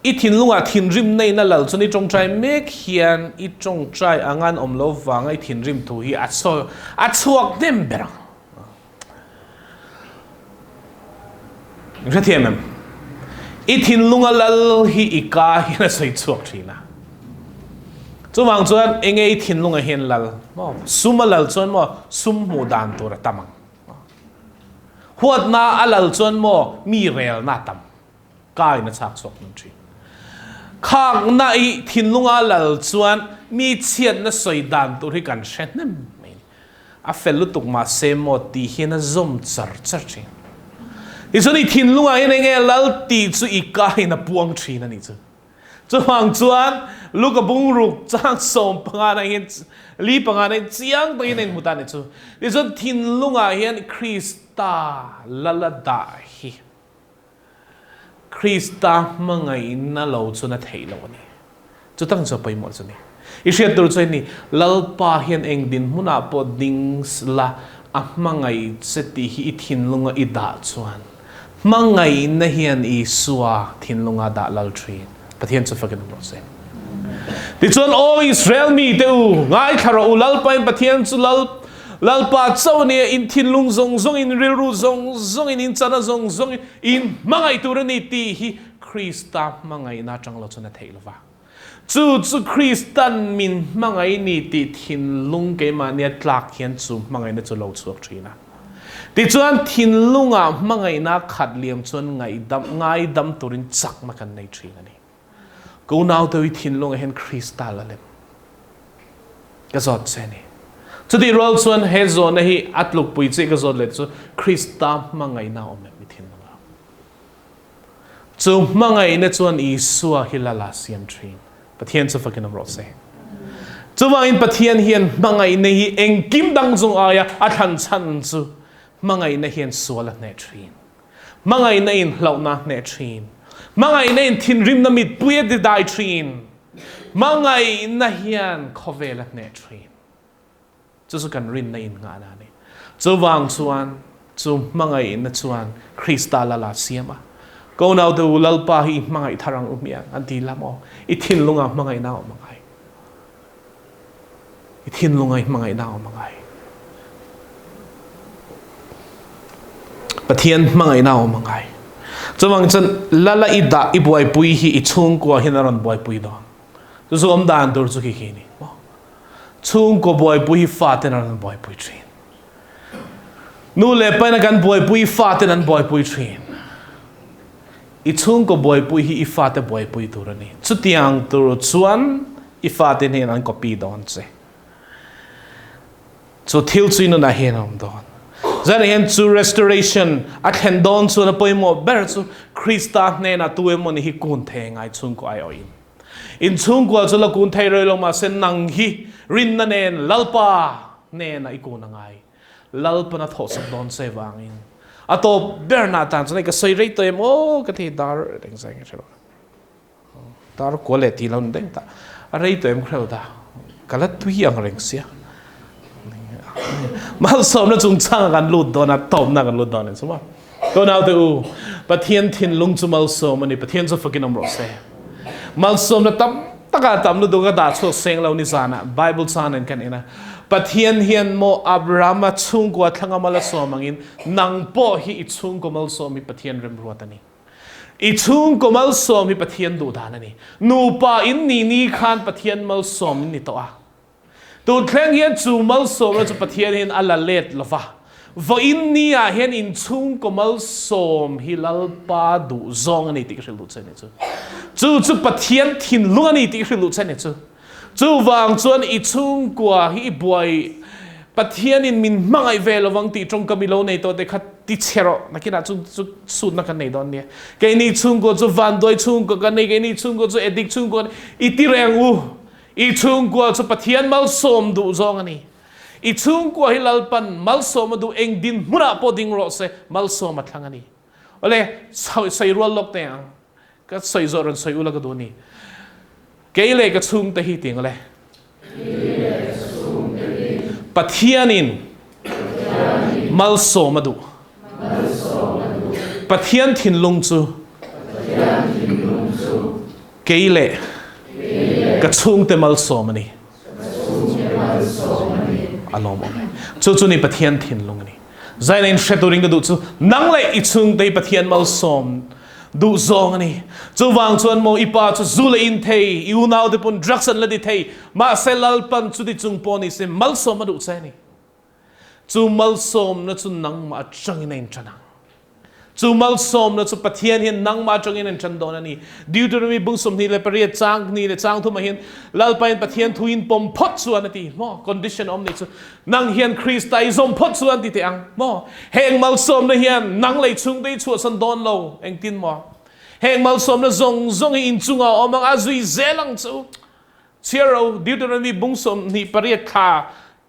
I thinlungah thinrim neihna Lal chuan i tawngtai mek hian i tawngtai anga an awm lo vanga i thinrim thu hi a chhuak hnem ber ang. Hrethiam em? I thinlunga lal hi i ka hian a sawi chhuak thin a. Chuvang chuan enge i thinlunga hian lal maw? Sum a lal chuan maw sum hmuh dan tur a tam ang. Huatna a lal chuan maw mi relna a tam. Ka in a chhak chhuak hmun thin. Khakna i thinlunga lal chuan mi chhiatna sawi dan tur hi kan hre hnem mai. A fel lutuk mahse maw tih hian a zawm char char thin. Tichuan i thinlungah hian enge lal tih chu i ka in a puang thin a nih chu. Chuvang chuan Luka bungruk chang 15 na hian li panga na hian chiang takin a inhmu ta a nih chu. Tichuan thinlungah hian Krista lal a dah hi Krista hmangaihna lo chuan a theih loh a ni. Chu tak chu a pawimawh chu a ni. I hriat tur chu a ni, Lalpa hian eng dinhmunah pawh ding la a hmangaih che tih hi i thinlunga i dah chuan Hmangaihna hian Isua thinlunga dah lal thin. Pathian chu fakin awm rawh se. Tichuan, Aw Israel mite u, ngaithla rawh u, Lalpa in Pathian chu Lal, Lalpa chauh a ni a, in thinlung zawng zawng, in rilru zawng zawng, in inchana zawng zawng in hmangaih tur a ni tih hi Krista hmangaihna atang lo chuan a theih lova. Chu chu Kristan min hmangaih ni tih thinlung keimahnia tlak hian chu hmangaihna chu lo chhuak thin a. Tichuan, thinlungah hmangaihna khat liam chuan ngaihdam, ngaidam turin chakna kan nei thin a ni. Ka unaute i thinlungah hian Krista la lem ka zawt che a ni. Chutih rual chuan he zawhna hi a tlukpui che ka zawt leh chu Krista hmangaihna a awm em i thinlungah? Chu hmangaihna chuan Isua hi lal a siam thin. Pathian chu fakin awm rawh se. Chuvangin Pathian hian hmangaihna hi engkim dang chung aia a thlan chhan chu hmangaihna hian sual a hneh thin. Hmangaihna in hlauhna a hneh thin. Hmangaihna in thinrimna mitpui a ti dai thin. Hmangaihna hian khawvel a hneh thin. Chu chu kan rinna in nghahna a ni. Chuvang chuan chu hmangaihna chuan Krista lal a siam a. Ko naute u, Lalpa hi i hmangaih thar ang u hmiang an ti lam aw. I thinlungah hmangaihna a awm a ngai. I thinlungah i hmangaihna a awm a ngai. Pathian hmangaihna a awm a ngai. Chuvang chuan lala i dah i buaipui hi i chhungkua hian a rawn buaipui dawn. Chu chu awm dan tur chu khi khi a ni. Chhungkaw buaipui hi faten an rawn buaipui thin. Nu leh paina kan buaipui faten an buaipui thin. I chhungkaw buaipui hi i fate buaipui tur a ni. Chutiang tur chuan i fate hnen an copy dawn che. Chu thil chu i nunah hian a awm dawn. Zanah hian chu restoration a thlen dawn chuan a pawimawh ber chu Krista hnenah tu emaw ni hi kun thei ngai chhungkaw aiawhin. In chhungkua chu la kun thei rei lo mahse nang hi rinna nen Lalpa hnenah i kun a ngai. Lalpan a thawhsak dawn che vangin a tawp berna atan chuan hei ka sawi rei tawh em aw ka ti dar reng zai nge hrelo dar kua leh ti lo ni daih ta a rei tawh em ka hrelo ta ka la tui ang reng sia malsawmna chungchanga kan lut dawn a tawpna kan lut dawn a ni chu maw Ka naute u, Pathian thinlung chu malsawm a ni. Pathian chu fakin awm rawh se. Malsawmna tam taka tam lutuk a dah chhuak seng lo ni zanah Bible chanin kan en a. Pathian hian maw Abrahama chhungkua thlanga mal a sawm angin nang pawh hi i chhungkaw malsawm hi Pathian remruat a ni. I chhungkaw malsawm hi Pathian duhdan a ni. Nupa in ni ni khan Pathian malsawm in ni tawh a. Tun thleng hian chu malsawmna chu Pathian hian a la let lo va. Vawiin ni ah hian inchhungkaw malsawm hi Lalpa duh zawng a ni tih ka hrilh duh che a ni chu. Chu chu Pathian thinlung a ni tih ka hrilh duh che a ni chu. Chuvang chuan i chhungkua hi i buai Pathianin min hmangaih ve lovang tih tawngkam i lo nei tawh te kha ti chhe rawh. Nakinah chu chu sutna kan nei dawn nia. Keini chhungkua chu vanduai chhungkua kan nei, keini chhungkua chu edik chhungkua kan nei. I ti reng u. I chhungkua chu Pathian malsawm duh zawng a ni. I chhungkua hi Lalpan malsawm a duh eng dinhmunah pawh ding rawh se, malsawm a thlang a ni. Awle, sawi rual lawk teh ang. Ka sawi zawh rawn sawi ula ka duh a ni. Kei leh ka chhungte hi ting le. Pathianin malsawm a duh. Pathian thinlung chu Kei leh ka chhungte malsawm a ni. A lawmawm e. Chu chu ni Pathian thinlung a ni. Zaina in hre turin ka duh chu nang leh i chhungte hi Pathian malsawm duh zawng a ni. Chuvang chuan maw i pa chu zu leh in thei, i unaute pawn drugs an la ti thei, mahse Lalpan chuti chung pawh ni se malsawm a duh che a ni. Chu malsawmna chu nangmah atangin a intan ang. Chu malsawmna chu Pathian hian nangmah atangin a intan dawn a ni. Deuteronomy bung 28 chang hnih leh chang thumah hian Lalpain Pathian thu in pawm phawt chuan a ti maw? Condition awm nih chu nang hian Krista i zawm phawt chuan ti teh ang maw? Heng malsawmna hian nang lei chhungte i chhuahsan dawn lo engtin maw? Heng malsawmna zawng zawng hi inchungah a awm ang a zui zel ang chu. Chhiar ro Deuteronomy bung 28 thla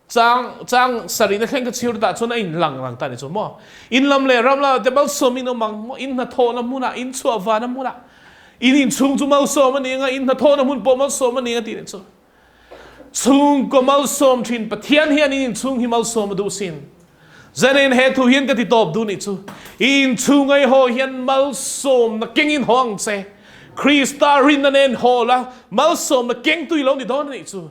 Chang chang sarihna thleng ka chhir dah chuan a in lang lang ta ni chu maw. In lam leh ram lamah te malsawm in awm ang maw, in hnathawhna hmunah, in chhuah vana hmunah, in inchhung chu malsawm a ni anga, in hnathawhna hmun pawh malsawm a ni anga tih ni chu. Chhungkaw malsawm thin Pathian hian in inchhung hi malsawm a duh sin. Zanin he thu hian ka ti tawp duh nih chu. I inchhung ai haw hian malsawmna kengin haw ang che. Krista rinna nen haw la, malsawmna kengtu i lo ni dawn a nih chu.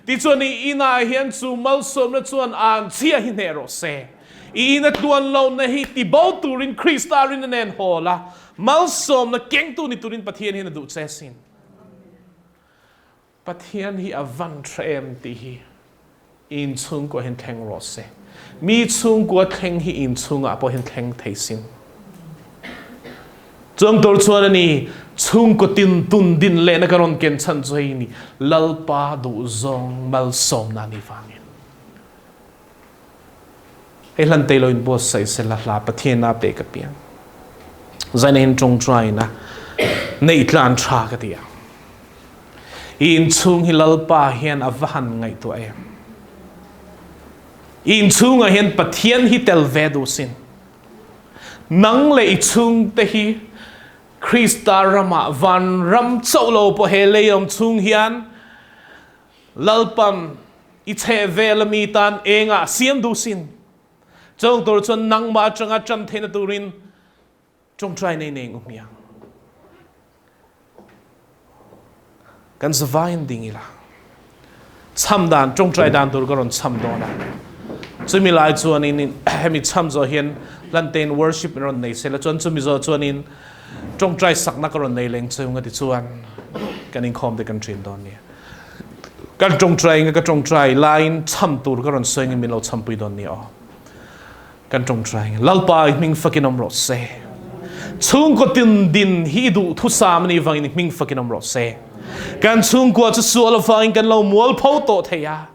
Tichuan i inah hian chu malsawmna chuan an chhia hi hneh rawh se. I ina tluan lohna hi ti bo turin Krista rinna nen haw la, malsawmna kengtu ni turin Pathian hian a duh che asin. Pathian hi a van tha em tih hi in chhungkua hian thleng rawh se. Mi chhungkua thleng hi in chhungah pawh hian thleng thei sin. Chuang tur chuan a ni, chhungkaw tin tun din lehna ka rawn ken chhan chu hei ni, Lalpa duhzawng malsawmna ni vangin. Hei hlan te lo in buatsaih sela hla Pathian a pek apiang. Zaina hin tawngtaina neih tlan tha ka ti a. I inchhung hi Lalpa hian a va han ngaihtuah em. I inchhungah hian Pathian hi tel ve duh sin. Nang leh i chhungte hi Krista ramah vanram chauh lo pawh he lei awm chhung hian Lalpan i chheh vel ami tan engah siam duh sin. Chawng tur chuan nangmah atanga tan theihna turin tawngtai nei nei ngu hmiang. Kan zavaiin ding ila. Cham dan tawngtai dan tur ka rawn cham dawn a. Chumi lai chuanin hemi cham zawh hian lantein worship in rawn nei sela chuan chumi zawh chuanin tawngtai sakna ka rawn nei leng chung a ti chuan kan inkhawm te kan thin dawn nia. Kan tawngtai nga ka tawngtai laiin cham tur ka rawn sawi ngin min lo champui dawn nia aw. Kan tawngtai nga Lalpa i hming fakin awm rawh se. Chhungkaw tin din hi i duh thusam ani vangin i hming fakin awm rawh se. Kan chhungkua chu sual avangin kan lo mualpho tawh thei a.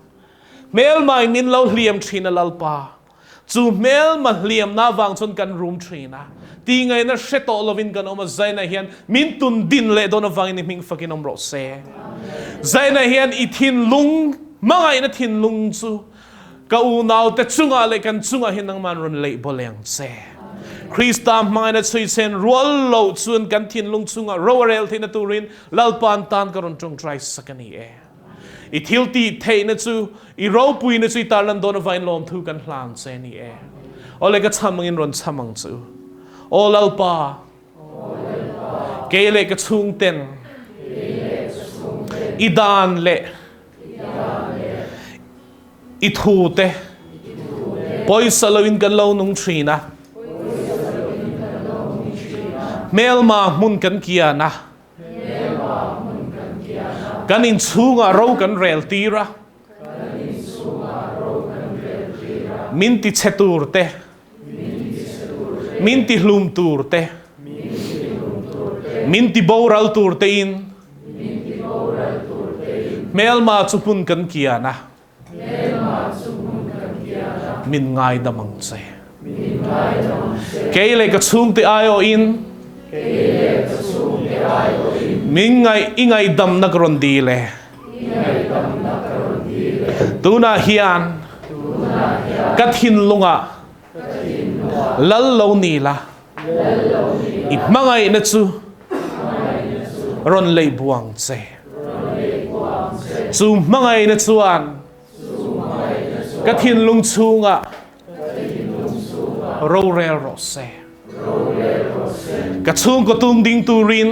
Hmelmai min lo hliam thin a Lalpa. Chu hmelma hliamna avang chuan kan rum thin a, tihngaihna hre tawh lovin kan awm a, Zaina hian min tun din leh dawn avangin i hming fakin awm rawh se. Zaina hian i thinlung, hmangaihna thinlung chu ka unaute chungah leh kan chungah hian nangman rawn leih baw leh ang che. Krista hmangaihna chhuichhen rual loh chuan kan thinlung chungah ro a rel theihna turin Lalpa'n tan ka rawn tawngtai sak a ni e. I thil tih theihna chu i ropuina chu i tarlan dawn avangin lawmthu kan hlan che ni e. Awle ka cham angin rawn cham ang che u. Aw Lalpa, kei leh ka chhungten i dan leh i thu te pawisa loin kan lo nung thin a. Hmelma hmun kan kian a. Kan inchhungah ro kan rel tir a. Min ti chhe tur te, min ti hlum tur te, min ti boral tur te in hmelma chu hmun kan kian a. Min ngaidam ang che. Kei leh ka chhungte aiawhin min ngaih i ngaihdamna ka rawn dil e. Tunah hian ka thinlungah lal lo ni la, i hmangaihna chu rawn lei buang che. Chu hmangaihna chuan ka thinlung chhungah rorel rawh se. Ka chhungkaw tung ding turin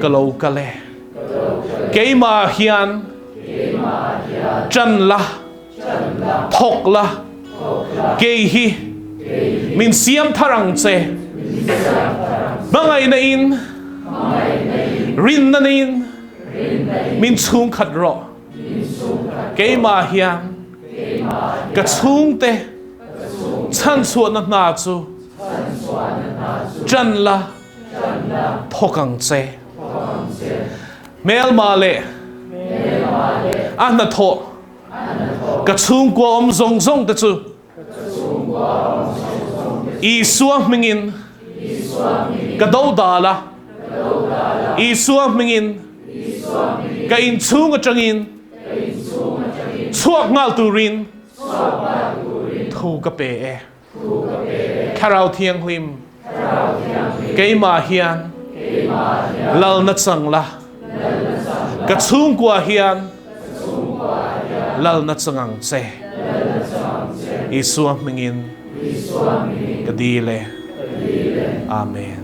ka lo kal e. Keimah hian ṭan la. Thawk la, kei hi min siam thar ang che. Hmangaihna in, rinna in min chhungkhat rawh. Keimah hian ka chhungte chhanchhuahna hna chu ṭan la, thawk ang che. Hmelma leh a hnathawh ka chhungkua awm zawng zawng te chu Isua hmingin ka do dal a, Isua hmingin ka inchhung atangin chhuak nghal turin thu ka pe e. Thlarau Thianghlim, keimah hian lalna chang la, ka chhungkua hian lalna chang ang che. Isua hmingin ka dil e. Amen.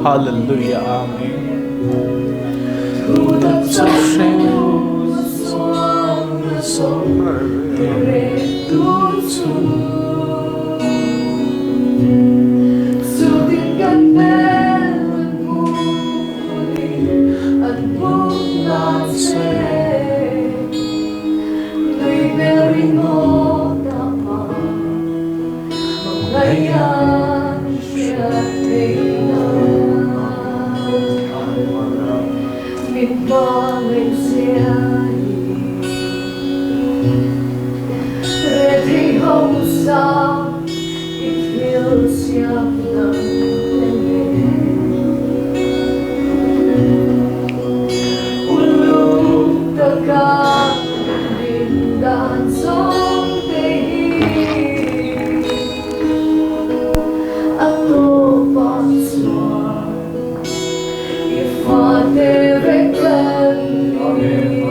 Hallelujah. Amen. Hallelujah. Amen.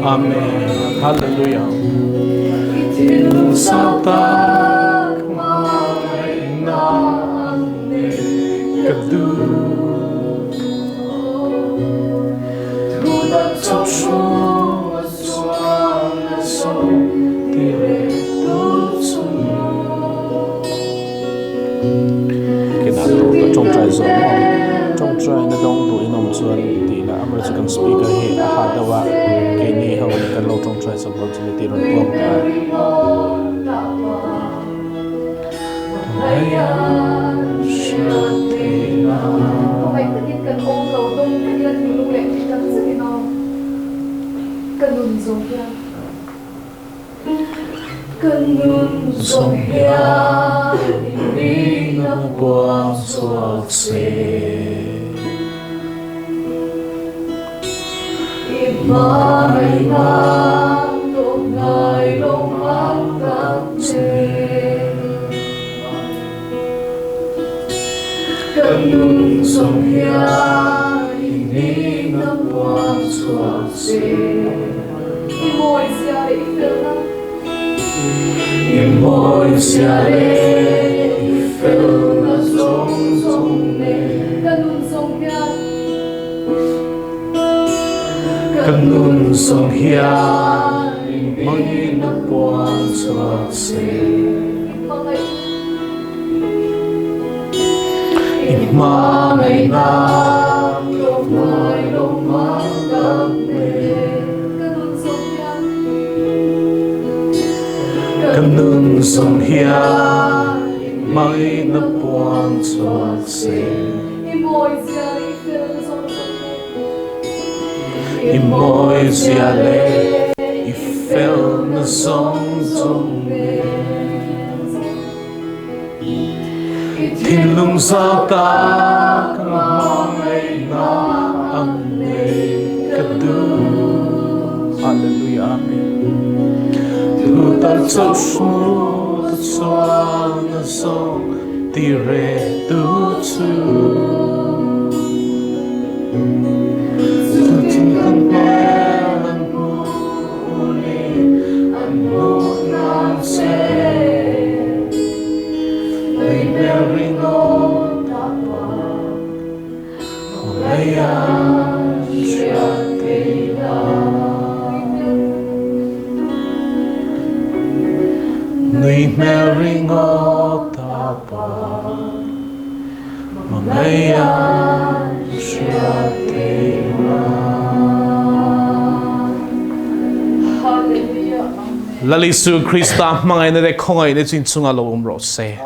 Amen. Hallelujah. Tawngtai zawh maw? Tawngtai na dawng duh in awm chuan tih lah amaherawhchu chu kan speaker hi a ha deuh a keini ho in kan lo tawngtai zawk lo chu ni tih rawn puang ta Mangaia hriat thei la. Nui hmel ringawt a pa. Mangaia hriat thei la. Lal Isu Krista hmangaihna leh khawngaihna chu inchungah lo awm rawh se.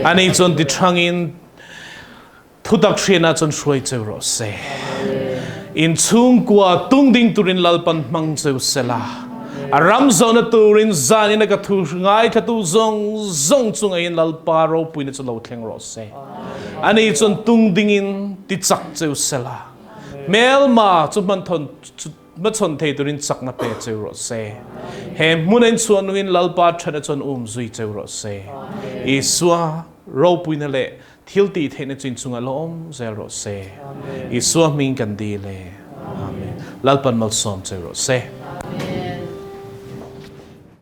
Ani chuan ti thangin Thutak hriatna chuan hruai cheu rawh se. In chhungkua tung ding turin Lalpan hmang cheu sela. A ram zawhna turin zanin a ka thu ngaithlatu zawng zawng chungah in Lalpa ropuina chu lo thleng rawh se. Ani chuan tung dingin ti chak cheu sela. Hmelma chu hmanthawn hmachhawn thei turin chakna pe cheu rawh se. He hmuna in chhuah nungin Lalpa thatna chuan um zui cheu rawh se. Isua ropuina leh Thil tih theihna chu inchungah lo awm zel rawh se. Isua hming kan dil e. Amen. Lalpan malsawm che rawh se.